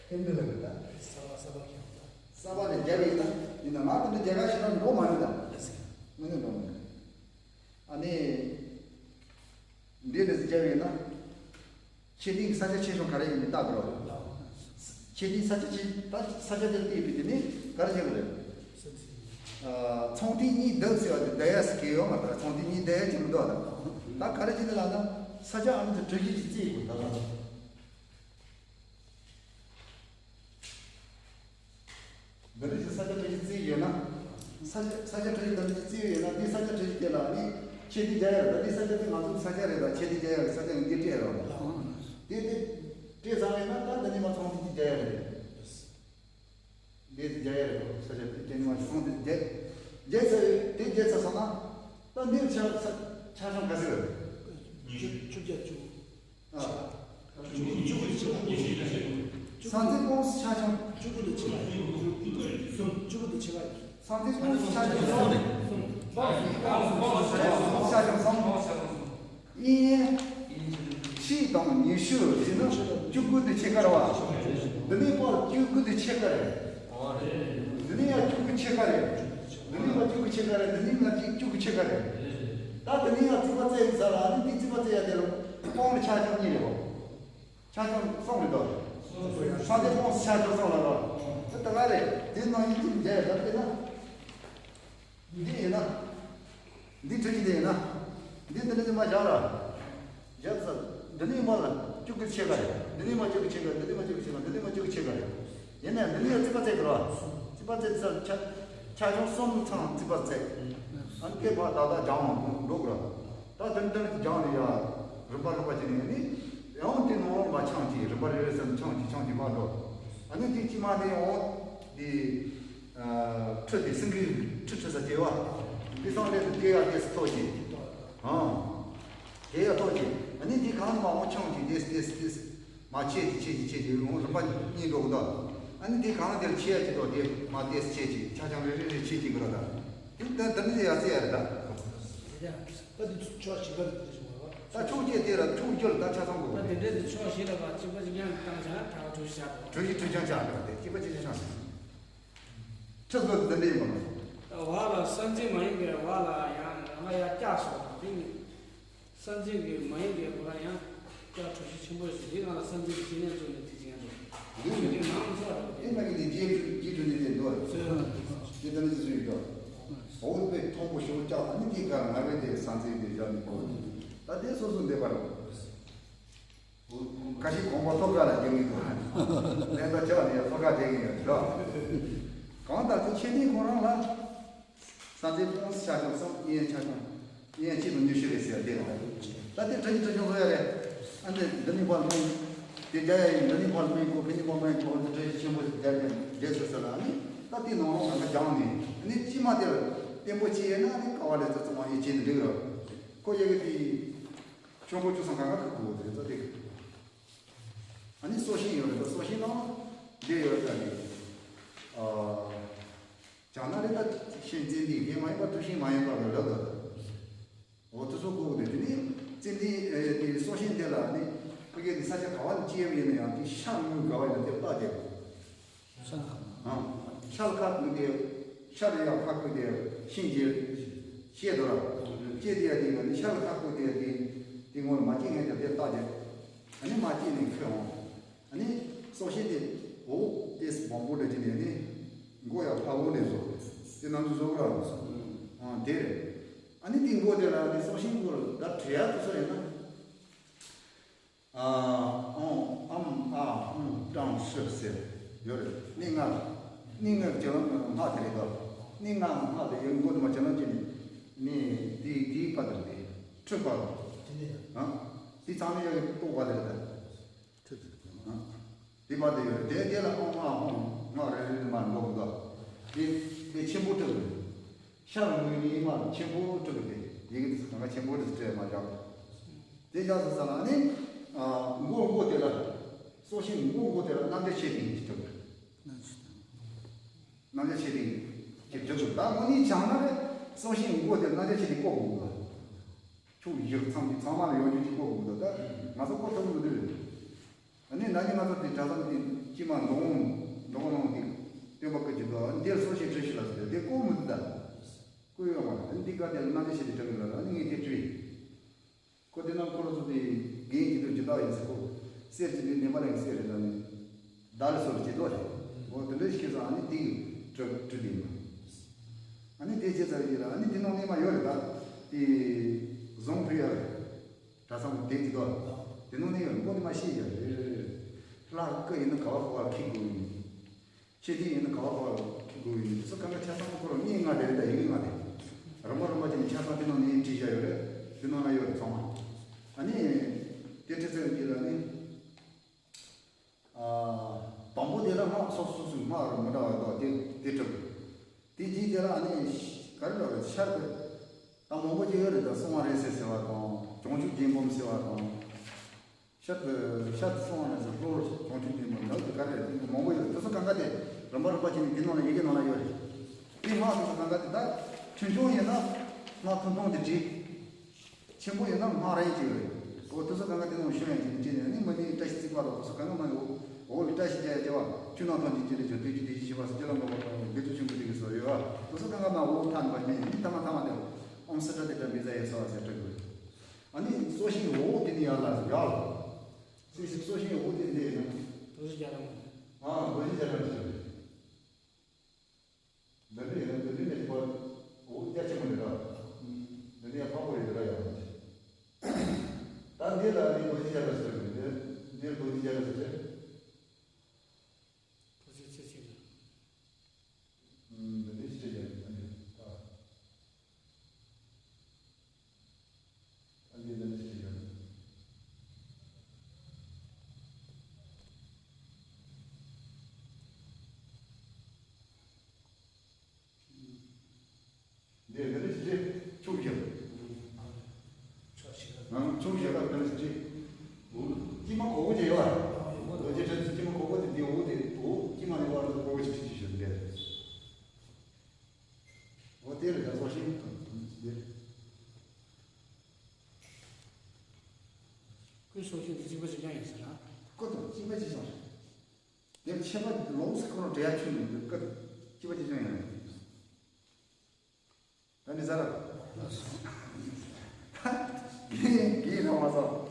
ཧེ་འདི་ལ་རེད་ད། ས་བ་ས་བ་ཁྱོད་ད། ས་བ་ནས་རྒྱབ་ཡིན་ན་ཡིན་ན་ང་དེ་འདྲ་རྒྱབ་ཡ་ཞིག་ན་འགྲོ་མ་རེད་ད། དངོས་གནས་འགྲོ་མ་རེད། ཨ་ནི། འདི་ནས་བྱས་པས་ན། ཆེ་ཐིག་ས་ཆ་ཆེ་ཆུང་ག་རེ་ཡིན་མིན་བལྟ་དགོས་རེད། ཆེ་ཐིག་ས་ཆ་ཆེ་ད་ས་ཆ་དེར་བལྟས་པའི་དེ་ནི་ག་རེ་བྱེད་དགོས་རེད། ཨ། ཚོང་ཐིག་གཉིས་བསྡུ་ཟེར་བ་དེ་བསྡུ་ཡ་ཟེར་གྱི་ཡོད་མ་རེད། ཚོང་ཐིག་གཉིས་བསྡུ་ཡ་ཅིག་མི་འདུག་ད་ད་ག་རེ་བྱེད་ནི་ལབ་ན་ས་ཆ་ཨ་ནི་དེ་གྲུ་བཞི་ཅིག་བརྩིས་དགོས་ད་ལ། འདི་འདྲ་ཞིག་ས་ཆ་གྲུ་བཞི་བརྩིས་ཡོད་ན། ས་ཆ་ས་ཆ་གྲུ་བཞི་འདི་འདྲ་ཞིག་བརྩིས་ཡོད་ན་འདི་ས་ཆ་གྲུ་བཞི་དེ་ལ་ནི་ཆེ་ཐིག་རྒྱག་ཡ་རེད། ད་འདི་ས་ཆ་དེ་ང་ཚོའི་ས་ཆ་རེད། ད་ཆེ་ཐིག་རྒྱག་ཡ་རེད། ས་ཆ་ནི་འདི་སྤྲད་རོགས། དེ་དེ་སྤྲད་ཚར་ཡོད་ན་ད་འདི་ནས་མར་ཚོང་ཐིག་ཅིག་རྒྱག་ཡ་རེད། འདི་རྒྱག་ཡ་རེད། ས་ཆ་དེ་དེ་ནས་མར་ཚོང་ཐིག་རྒྱག་རྒྱག་ཚར་ཡོད། དེ་རྒྱག་ཚར་སོང་ན་ད་འདིར་ཆ་ཆ་ཆ་ཆུང་ག་ཚོད་རེད། བཅུ་བཅུ་བརྒྱད་བཅུ། ཨ། ས་འཛིན་ཀོང་སི་ཆ་ཆུང་། བཅུ་དགུ་དང་ཕྱེད་ཀ་ཡོད། བཅུ་དགུ་དང་ཕྱེད་ཀ་ཡོད། ས་འཛིན་ཀོང་སི་ཆ་ཆུང་གསུམ་རེད། ཀོང་སི་ཆ་ཆུང་གསུམ། དབྱིན་ཡན་ཁྲི་དང་ཉི་ཤུ་ཟེར་ན་བཅུ་དགུ་དང་ཕྱེད་ཀ་རེད་བ། འདི་ནས་ཕར་བཅུ་དགུ་དང་ཕྱེད་ཀ་རེད། འདི་ནས་ཡང་བཅུ་དགུ་ཕྱེད་ཀ་རེད། འདི་ནས་ཕར་བཅུ་དགུ་ཕྱེད་ཀ་རེད། འདི་ནས་ཡང་བཅུ་དགུ་ཕྱེད་ཀ་རེད། ད་འདི་ནས་ཡང་རྩིག་པ་བརྩེགས་ཟེར་ལ་ནི་འདི་རྩིག་པ་བརྩེགས་ཡ་དེ་ལ་ཀོང་ལ་ཆ་ཆུང་གཉིས་རེད་བ། ཆ་ཆུང་གསུམ་རེད་དོ། ས་འཛིན་ཀོང་སི་ཆ་ཆུང་གསུམ་ལ་རོ། དེ་ལྟ་བ་རེད། དེ་ནང་ཡིན་གཅིག་མཇལ་ཡོད་ད་དེ་ན། འདི་ཡིན་ན། འདི་གྲུ་བཞི་དེ་ཡིན་ན། འདི་འདི་འདྲ་ཅིག་མར་བཞག་ར། བཞག་ས། འདི་ནས་མར་ལ་བཅུ་དགུ་ཕྱེད་ཀ་རེད། འདི་ནས་མར་བཅུ་དགུ་ཕྱེད་ཀ། འདི་ནས་མར་བཅུ་དགུ་ཕྱེད་ཀ། འདི་ནས་མར་བཅུ་དགུ་ཕྱེད་ཀ་རེད། ཡིན་ནའང་འདི་ནས་རྩིག་པ་བརྩེགས་དགོས་ར། རྩིག་པ་བརྩེགས་ས་ཆ་ཆ་ཆུང་གསུམ་ཚང་རྩིག་པ་བརྩེགས། ཨ་ནི་སྐེད་པ་ད་ལྟ་རྒྱང་ལ་འགྲོ་དགོས་ར། ད་དེ་འདྲ་རྒྱང་ལ་ཡ་རིམ་པ་རིམ་པ་བྱས་ནས་ནི་ཡང་དེ་ནང་ལོགས་ལ་ཆང་གཅིག་རིམ་པ་རེ་རེ་ཟེར་ནས་ཆང་གཅིག་ཆང་གཅིག་མར་འགྲོ། ཨ་ནི་དེ་གཅིག་མ་ནས་ཡང་དེ། ཁྲི་དེ་སེང་གེའི་ཁྲི་ཁྲི་ས་བྱེ་བ། དེ་སང་ལས་དེ་དེ་ཡ་དེ་སུ་ཐོག་ཅིག་ཨང་། དེ་ཡ་ཐོག་ཅིག་ཨ་ནི་དེ་གང་མ་འོང་ཆང་ཅིག་དེ་དེ་དེ་མ་ཆེ་ཅིག་ཆེ་ཅིག་ཆེ་ཅིག་འོང་རིམ་པ་གཉིས་འགྲོ་གི་འདུག་ཨ་ནི་དེ་གང་དེ་ལ་ཆེ་ཡ་ཅིག་འདུག་དེ་མ་དེ་ཆེ་ཅིག་ཆ་ཆང་རེ་རེ་རེ་ཆེ་ཅིག་གི་ར་ད། དེ་ད་ད་ནི་དེ་ཡ་ཟེར་ཡ་རེད་ད། དེ་ཡ་ད་དེ་ཆོག་ཅིག་ག་རེད་དེ་ཞུ་བ། ད་ཆོག་ཅིག་དེ་ར་ཆོག་རྒྱུ་ལ་ད་ཆ་ཚང་དགོས་ད་རེད། དེ་འདྲ་དེ་ཆོག་ཞིག་ལ་བ་གཅིག་པ་གཅིག་རྐྱང་གི་བཏང་བྱ་ད་གྲུ་བཞི་བཞག་དང་། གྲུ་བཞི་གྲུ་རྐྱང་བཞག་དང་དེ་གཅིག་པ་གཅིག་རྐྱང་བཞག་དང་། ཁྲི་ཚོ་འདི་འདྲ་ཡིན་པ་མ་གཏོགས། བ་ལ་ས་འཛིན་མ་ཡིན་པའི་བ་ལ་ཡང་རང་ལ་ཡང་སྐྱག་སོགས་དང་དེ་ནི། ས་འཛིན་གྱི་མ་ཡིན་པའི་བ་ལ་ཡང་སྐྱག་གྲུ་བཞི་ཆེན་པོ་ཞིག་འདི་ང་ལ་ས་འཛིན་གྱི་སྐྱེ་གནས་ཚོ་ནས་དེ་བྱེད་མཁན་འདུག་འདི་ཞིག་འདི་ནང་མི་ཚོགས་རེད་པ་དེ། དེ་ན་གི་ནི་རྗེས་རྗེས་གྲུ་ནི་དེ་འདུག་ཚོས་དེ་ལྟ་ནི་ཚོས་ཡོད་འདུག་འོ་དཔེ་མཐོན་པོ་ཞོར་སྐྱག་ཨ་ནི་དེ་གར་ང་བས་དེ་ས་འཛིན་དེ་བཞག་ནི་གོ་ད་དེ་སོ་སོ་འདེབས་པ་རེད། ཁ་ཤས་གོང་པ་ཐོག་ཁ་ལ་བསྡད་ཀྱི་འདུག་ལན་ད་ཆགས་ནས་ཐོག་ཁ་བསྡད་ཀྱི་ཡོད་རེད། གང་ལྟར་དེ་ཆེ་ནི་ཁོ་རང་ལ་ ས་མཚམས་ཀྱང་ཆ་ཆུང་སམ་གཡས་གཡོན་ཆ་ཆུང་། གཡས་གཡོན་གཅིག་ཏུ་ཉི་ཤུ་རེད་ཟེར་དེ་རེད། ད་དེ་གྲི་གཅིག་གྲི་གཅིག་བཟོ་ཡ་རེད། ཨ་འདི་འདི་ནི་ཕར་སྨན། དེ་རྒྱ་ཡ་ཡིན་འདི་ནི་ཕར་སྨན་གོ་ཕི་ནི་ཕར་སྨན་གོ་འདི་གྲི་གཅིག་ཆེན་པོ་ཞིག་རྒྱ་ཡ་འདྲེས་སུ་ཟེར་ལ་ཨ་ནི་ད་དེ་ནང་ལོགས་ང་ཚོ་སྦྱངས་ནས་ཨ་ནི་ཕྱི་མ་དེར་བརྟན་པོ་ཅི་ཡས་ན་ཨ་ནི་ཀ་བ་ལས་ཚོ་ཚང་མ་ཡིད་ཆེས་ནས་འགྲིག་རོགས། ཁོ་ཡ་གི་དེ་ཆོས་འཁོར་བཅུ་ཚང་གང་ག་ཁུག་གོ་དེ་ཚོ་དེ། ཨ་ནི་སྲོག་ཤིང་ཡོད་རེད་ད་སྲོག་ཤིང་ནང་འདི་ཡོད་རེད་ད་ནི། ཨ། བྱང་ན་རེད་ད་ཤིང་ཙན་དན་དེ་མ་ཡིན་པ་འབྲུ་ཤིང་མ་ཡིན་པ་རེད་ལབ་ད། འོ་དེ་ཚོ་གོ་དེ་དེ་ནི་ཙན་དན་དེ་སྲོག་ཤིང་དེ་ལ་ནི་ཕ་གི་དེ་ས་ཆ་ག་བ་ནས་སྐྱེས་པ་ཡིན་ན་ཡང་དེ་ཤར་ངོས་ག་བ་ཡིན་ན་དེ་བཏགས་ཀྱི། ཤར་ལ་ཁ་བསྐོས་ཏེ་ཤར་ལ་ཡར་ཁ་བསྐོས་ཏེ་ཤིང་རྗེ་ཤེས་དོ་ར། ཤེས་དེ་ཡ་དེ་ཡ་དེ་ཤར་ལ་ཁ་བསྐོས་ཏེ་ཡ་དེ་དེ་ངོ་མ་སྐྱེས་ངེས་ཀྱང་དེ་བཏགས་ཀྱི། ཨ་ནི་མ་སྐྱེས་ནས་ཁོས་འོང་། ཨ་ནི་སྲོག་ཤིང་དེ་འོ་དེ་བོང་བུ་འདྲ་ཅིག་ནས་ནི་མགོ་ཡང་ཕ་བོ་ནས་བཟོ། དེ་ནང་དུ་བཟོ་ར་བཟོ། ཨང་དེ་རེད། ཨ་ནི་དེ་མགོ་དེ་ལ་ནི་སྲོག་ཤིང་མགོ་ལ་ད་བྲེ་ཡ་དུ་སོ་ཡིན་ན། ཨ་ཨང་ཨམ་ཨ་ཨང་ཀྲང་ཧྲི་ཟེར་ཡོད་རེད། ནི་ང་ནི་ང་བྱེད་ལམ་སྔགས་དེ་རེད་དོ། ནི་ང་སྔགས་དེ་ཡོད་མགོ་དེ་མ་བྱེད་ལམ་ཅིག་ནི་ནི་དེ་དེའི་ཕ་དེ་རེད། ཁྲུ་པ་ཨང་དེ་ཚང་མ་ཡོད་རེད་ལྟོ་བ་དེ་རེད་ད། དེ་བར་དུ་ཡོད་དེ་དེ་ལ་ཨོང་ཨ་ཧོང་ང་རེ་རེ་མ་འགྲོ་གི་འདུག་དེ་དེ་ཆེན་པོ་སྤྲུལ་ཤར་ངོས་ནས་མ་ཆེན་པོ་སྤྲུལ་དེ་ཡི་གེ་དེ་གང་ག་ཆེན་པོ་དེ་སྤྲད་མ་བཞག་དེ་རྒྱག་ས་ས་ལ་ནི་མགོ་མགོ་དེ་ལ་སྲོག་ཤིང་མགོ་མགོ་དེ་ལ་རྣམ་རྒྱལ་ཆེ་ཏིང་གི་སྤྲུལ། རྣམ་རྒྱལ་ཆེ་ཏིང་གི་སྤྲུལ་ད་དངོས་གནས་བྱང་ན་རེ་སྲོག་ཤིང་མགོ་དེ་རྣམ་རྒྱལ་ཆེ་ཏིང་བཀོག་དགོས་འདུག་ཁྱུག་བཞག་ཚང་གི་ཚང་མ་ལ་ཡོང་རྒྱུ་གཅིག་བཀོག་དགོས་འདུག་ད་ང་ཚོ་བཀོག་ཐུབ་མི་འདུག་ཨ་ནི་ན་ནིང་ང་ཚོ་དེ་གྲྭ་ཚང་དེ་སྐྱེས་མ་འདོང་འདོང་ནང་དེ་སྟོན་པ་སྐུ་མཁྱེན་དོ་འདིར་སོ་ཞིག་བྲིས་ཤིག་ལ་ཟེར་དེ་ལྐོག་མི་འདུག་ད། ལྐོག་ཡོད་མ་རེད། འདི་ག་དེ་ལ་གནམ་བདེ་ཞིག་དེ་གྲགས་ཡོད་ལ་ཨ་ནི་ངས་དེ་བྲིས། ཁོ་དེ་ནང་ཁོ་ར་ཚོ་དེ་རྒན་གྱི་དོན་ཇི་ལྟ་ཡིན་ཟེར་ཁོ་གསེར་གྱི་དེ་ནེ་པ་ལ་ཡིན་གསེར་རེད་ལ་ནི་ད་ལ་སོ་ལ་བྱེད་དོ་རེད། འོ་དེ་འདྲ་ཞིག་ཁྱེད་ཚོ་ཨ་ནི་དེ་གི་བྲིས་བྲིས་དེ་ཡིན་ཨ་ནི་དེ་བྱས་ཚར་ཡིན་ལ་ཨ་ནི་དེ་ནང་གནས་མ་ཡོད་རེད་ད། དེ་བཟང་བྲིས་ཡ་རེད། གྲྭ་ཚང་དེ་གི་དོ། དེ་ནང་ནས་ཡོད་མགོ་ནས་མ་ཤེས་ཡ་རེད། ལྷ་སྐུ་ཡིན་ན་ག་བ་ག་བ་ཁྱེར་དགོས་ཡིན། ཤེས་ཐིག་ཡིན་ན་ག་བ་ག་བ་ཁྱེར་དགོས་ཡིན། དེ་ཚོ་གང་ག་ཆ་ཚང་ཁོ་རང་གཉིས་ལྔ་རེ་རེ་དང་ཡི་གེ་ལྔ་རེ། རིམ་པ་རིམ་པ་བྱས་ནས་ཆ་ཚང་དེ་ནང་ནས་བྲིས་བཞག་ཡོད་རེད། དེ་ནང་ན་ཡོད་རེད་ཚང་མ། ཨ་ནི། དེ་བྲིས་ཚར་རྗེས་ལ་ནི། དང་པོ་དེ་ལ་སྔགས་སོ་སོ་སོའི་སྔགས་རུ་མི་འདྲ་བ་དང་དེ་དེ་གྲུབ། དེ་རྗེས་དེ་ལ་ཨ་ནི་ག་རེ་ལབ་རེད་ཤར་དུ། ད་མང་པོ་ཅིག་ཡོད་རེད་ད་གསང་བ་རིང་བསྲེལ་ཟེར་བ་དང་བྱང་ཆུབ་རྗེ་འབུམ་ཟེར་བ་དང་། ཤར་དུ་ཤར་དུ་གསང་བ་རིང་བསྲེལ་ལྷོར་བྱང་ཆུབ་རྗེ་འབུམ་ནག་དུ་ག་རེ་རེད་དེ་མང་པོ་ཡོད་རེད། དེ་ཚོ་གང་ག་དེ་རིམ་པ་རིམ་པ་བྱས་ནས་དེ་ནང་ལ་ཡི་གེ་ནང་ལ་ཡོད་རེད། དེ་སྔགས་དེ་ཚོ་གང་ག་དེ་ད་ཆུང་ཆུང་ཡིན་ན་སྔགས་ཐུང་ཐུང་དེ་བྲིས། ཆེན་པོ་ཡིན་ན་སྔགས་རིང་ཅིག་རེད། འོ་དེ་ཚོ་གང་ག་དེ་ནང་ཤོད་ཡང་ཅིག་བྲིས་ནས་ནི་མི་ནི་བཀྲ་ཤིས་བརྩེགས་པ་དང་དེ་ཚོ་གང་ག་མ་ཡོད། འོ་བཀྲ་ཤིས་རྒྱལ་རྒྱལ་བ་ཆུ་ནང་ཐོན་ཅིག་ཅི་རེད་ཇོ་དུས་ཀྱི་དུས་ཀྱི་ཤི་བ་སུ་ཅི་ལ་འགོག་པ་དང་དགེ་ཚུལ་ཆུང་གི་དུས་ཀྱི་སོ་ཡོད་བ་དེ་ཚོ་གང་ག་མ་འོ་ཐ་ནི་པ་ནི་ནི་ཐ་མ་ཐ་མ་དེ་ཨོམ་སི་ཏྲ་དེ་ཏྲ་བི་ཛ་ཡེ་སོ་བ་ཟེར་སྤྲད་དགོས། ཨ་ནི་སོ་ཤིང་འོ་དེ་ནི་ཡར་ལ་ཡར་ལ། སི་སི་སོ་ཤིང་འོ་དེ་འདི་ཡིན་ན། དུ་ཞིག་རྒྱ་ར་མ། ཨ་དུ་ཞིག་རྒྱ་ར་མ་ཞིག་རེད། འདི་འདྲ་ཡིན་ན་འདི་འདྲ་མེད་པར་འོ་རྒྱ་ཆེན་པོ་རེད་ར། འདི་འདྲ་ཡང་ཕག་པོ་རེད་ར་ཡང་མ་ཆེ། ད་འདི་ལ་ནི་རྡོ་རྗེ་རྒྱ་གར་ཟེར་གི་འདི་འདིར་རྡོ་རྗེ་རྒྱ་གར་ཟེར་ཆེ། རྡོ་རྗེ་ཚེ་ཚེ་ལ། འདི་འདྲ་ཞིག་རེད་ཡང་འདི་ད། ཨ་ནི་ལན་ཞིག་ཡོད། འདི་ལན་ཞིག་ཆུབ་ཞིག་ཆུབ་ཞིག་ལ་ལན་ཞིག་དཀྱིལ་མ་གོག་པོ་ཅིག་ཡོད་པ། རྡོ་རྗེ་ཕྲན་དཀྱིལ་མ་གོག་པོ་དེ་འདི་འོ་དེ་འོ་དཀྱིལ་མ་ནས་བར་དུ་གོག་པོ་ཅིག་ཁྲིད་ཀྱི་ཞིག་འདི། འོ་དེ་ལ་ཡང་སོ་ཤིང་དང་འདི། ཀུན་སོ་ཤིང་དེ་གཅིག་པ་གཅིག་རྐྱང་ཡིན་ཟེར་ན། ཀུན་དང་གཅིག་པ་གཅིག་རྐྱང་རེད། དེ་ཁྱད་པར་ལོགས་སུ་ཁོ་རང་འབྲེལ་ཡ་ཆུང་ནས་འདུག་ཀུན་གཅིག་པ་གཅིག་རྐྱང་ཡིན་རེད། ད་འདི་ཟ་ར། ད་གིན་གིན་ར་མ་ཟ།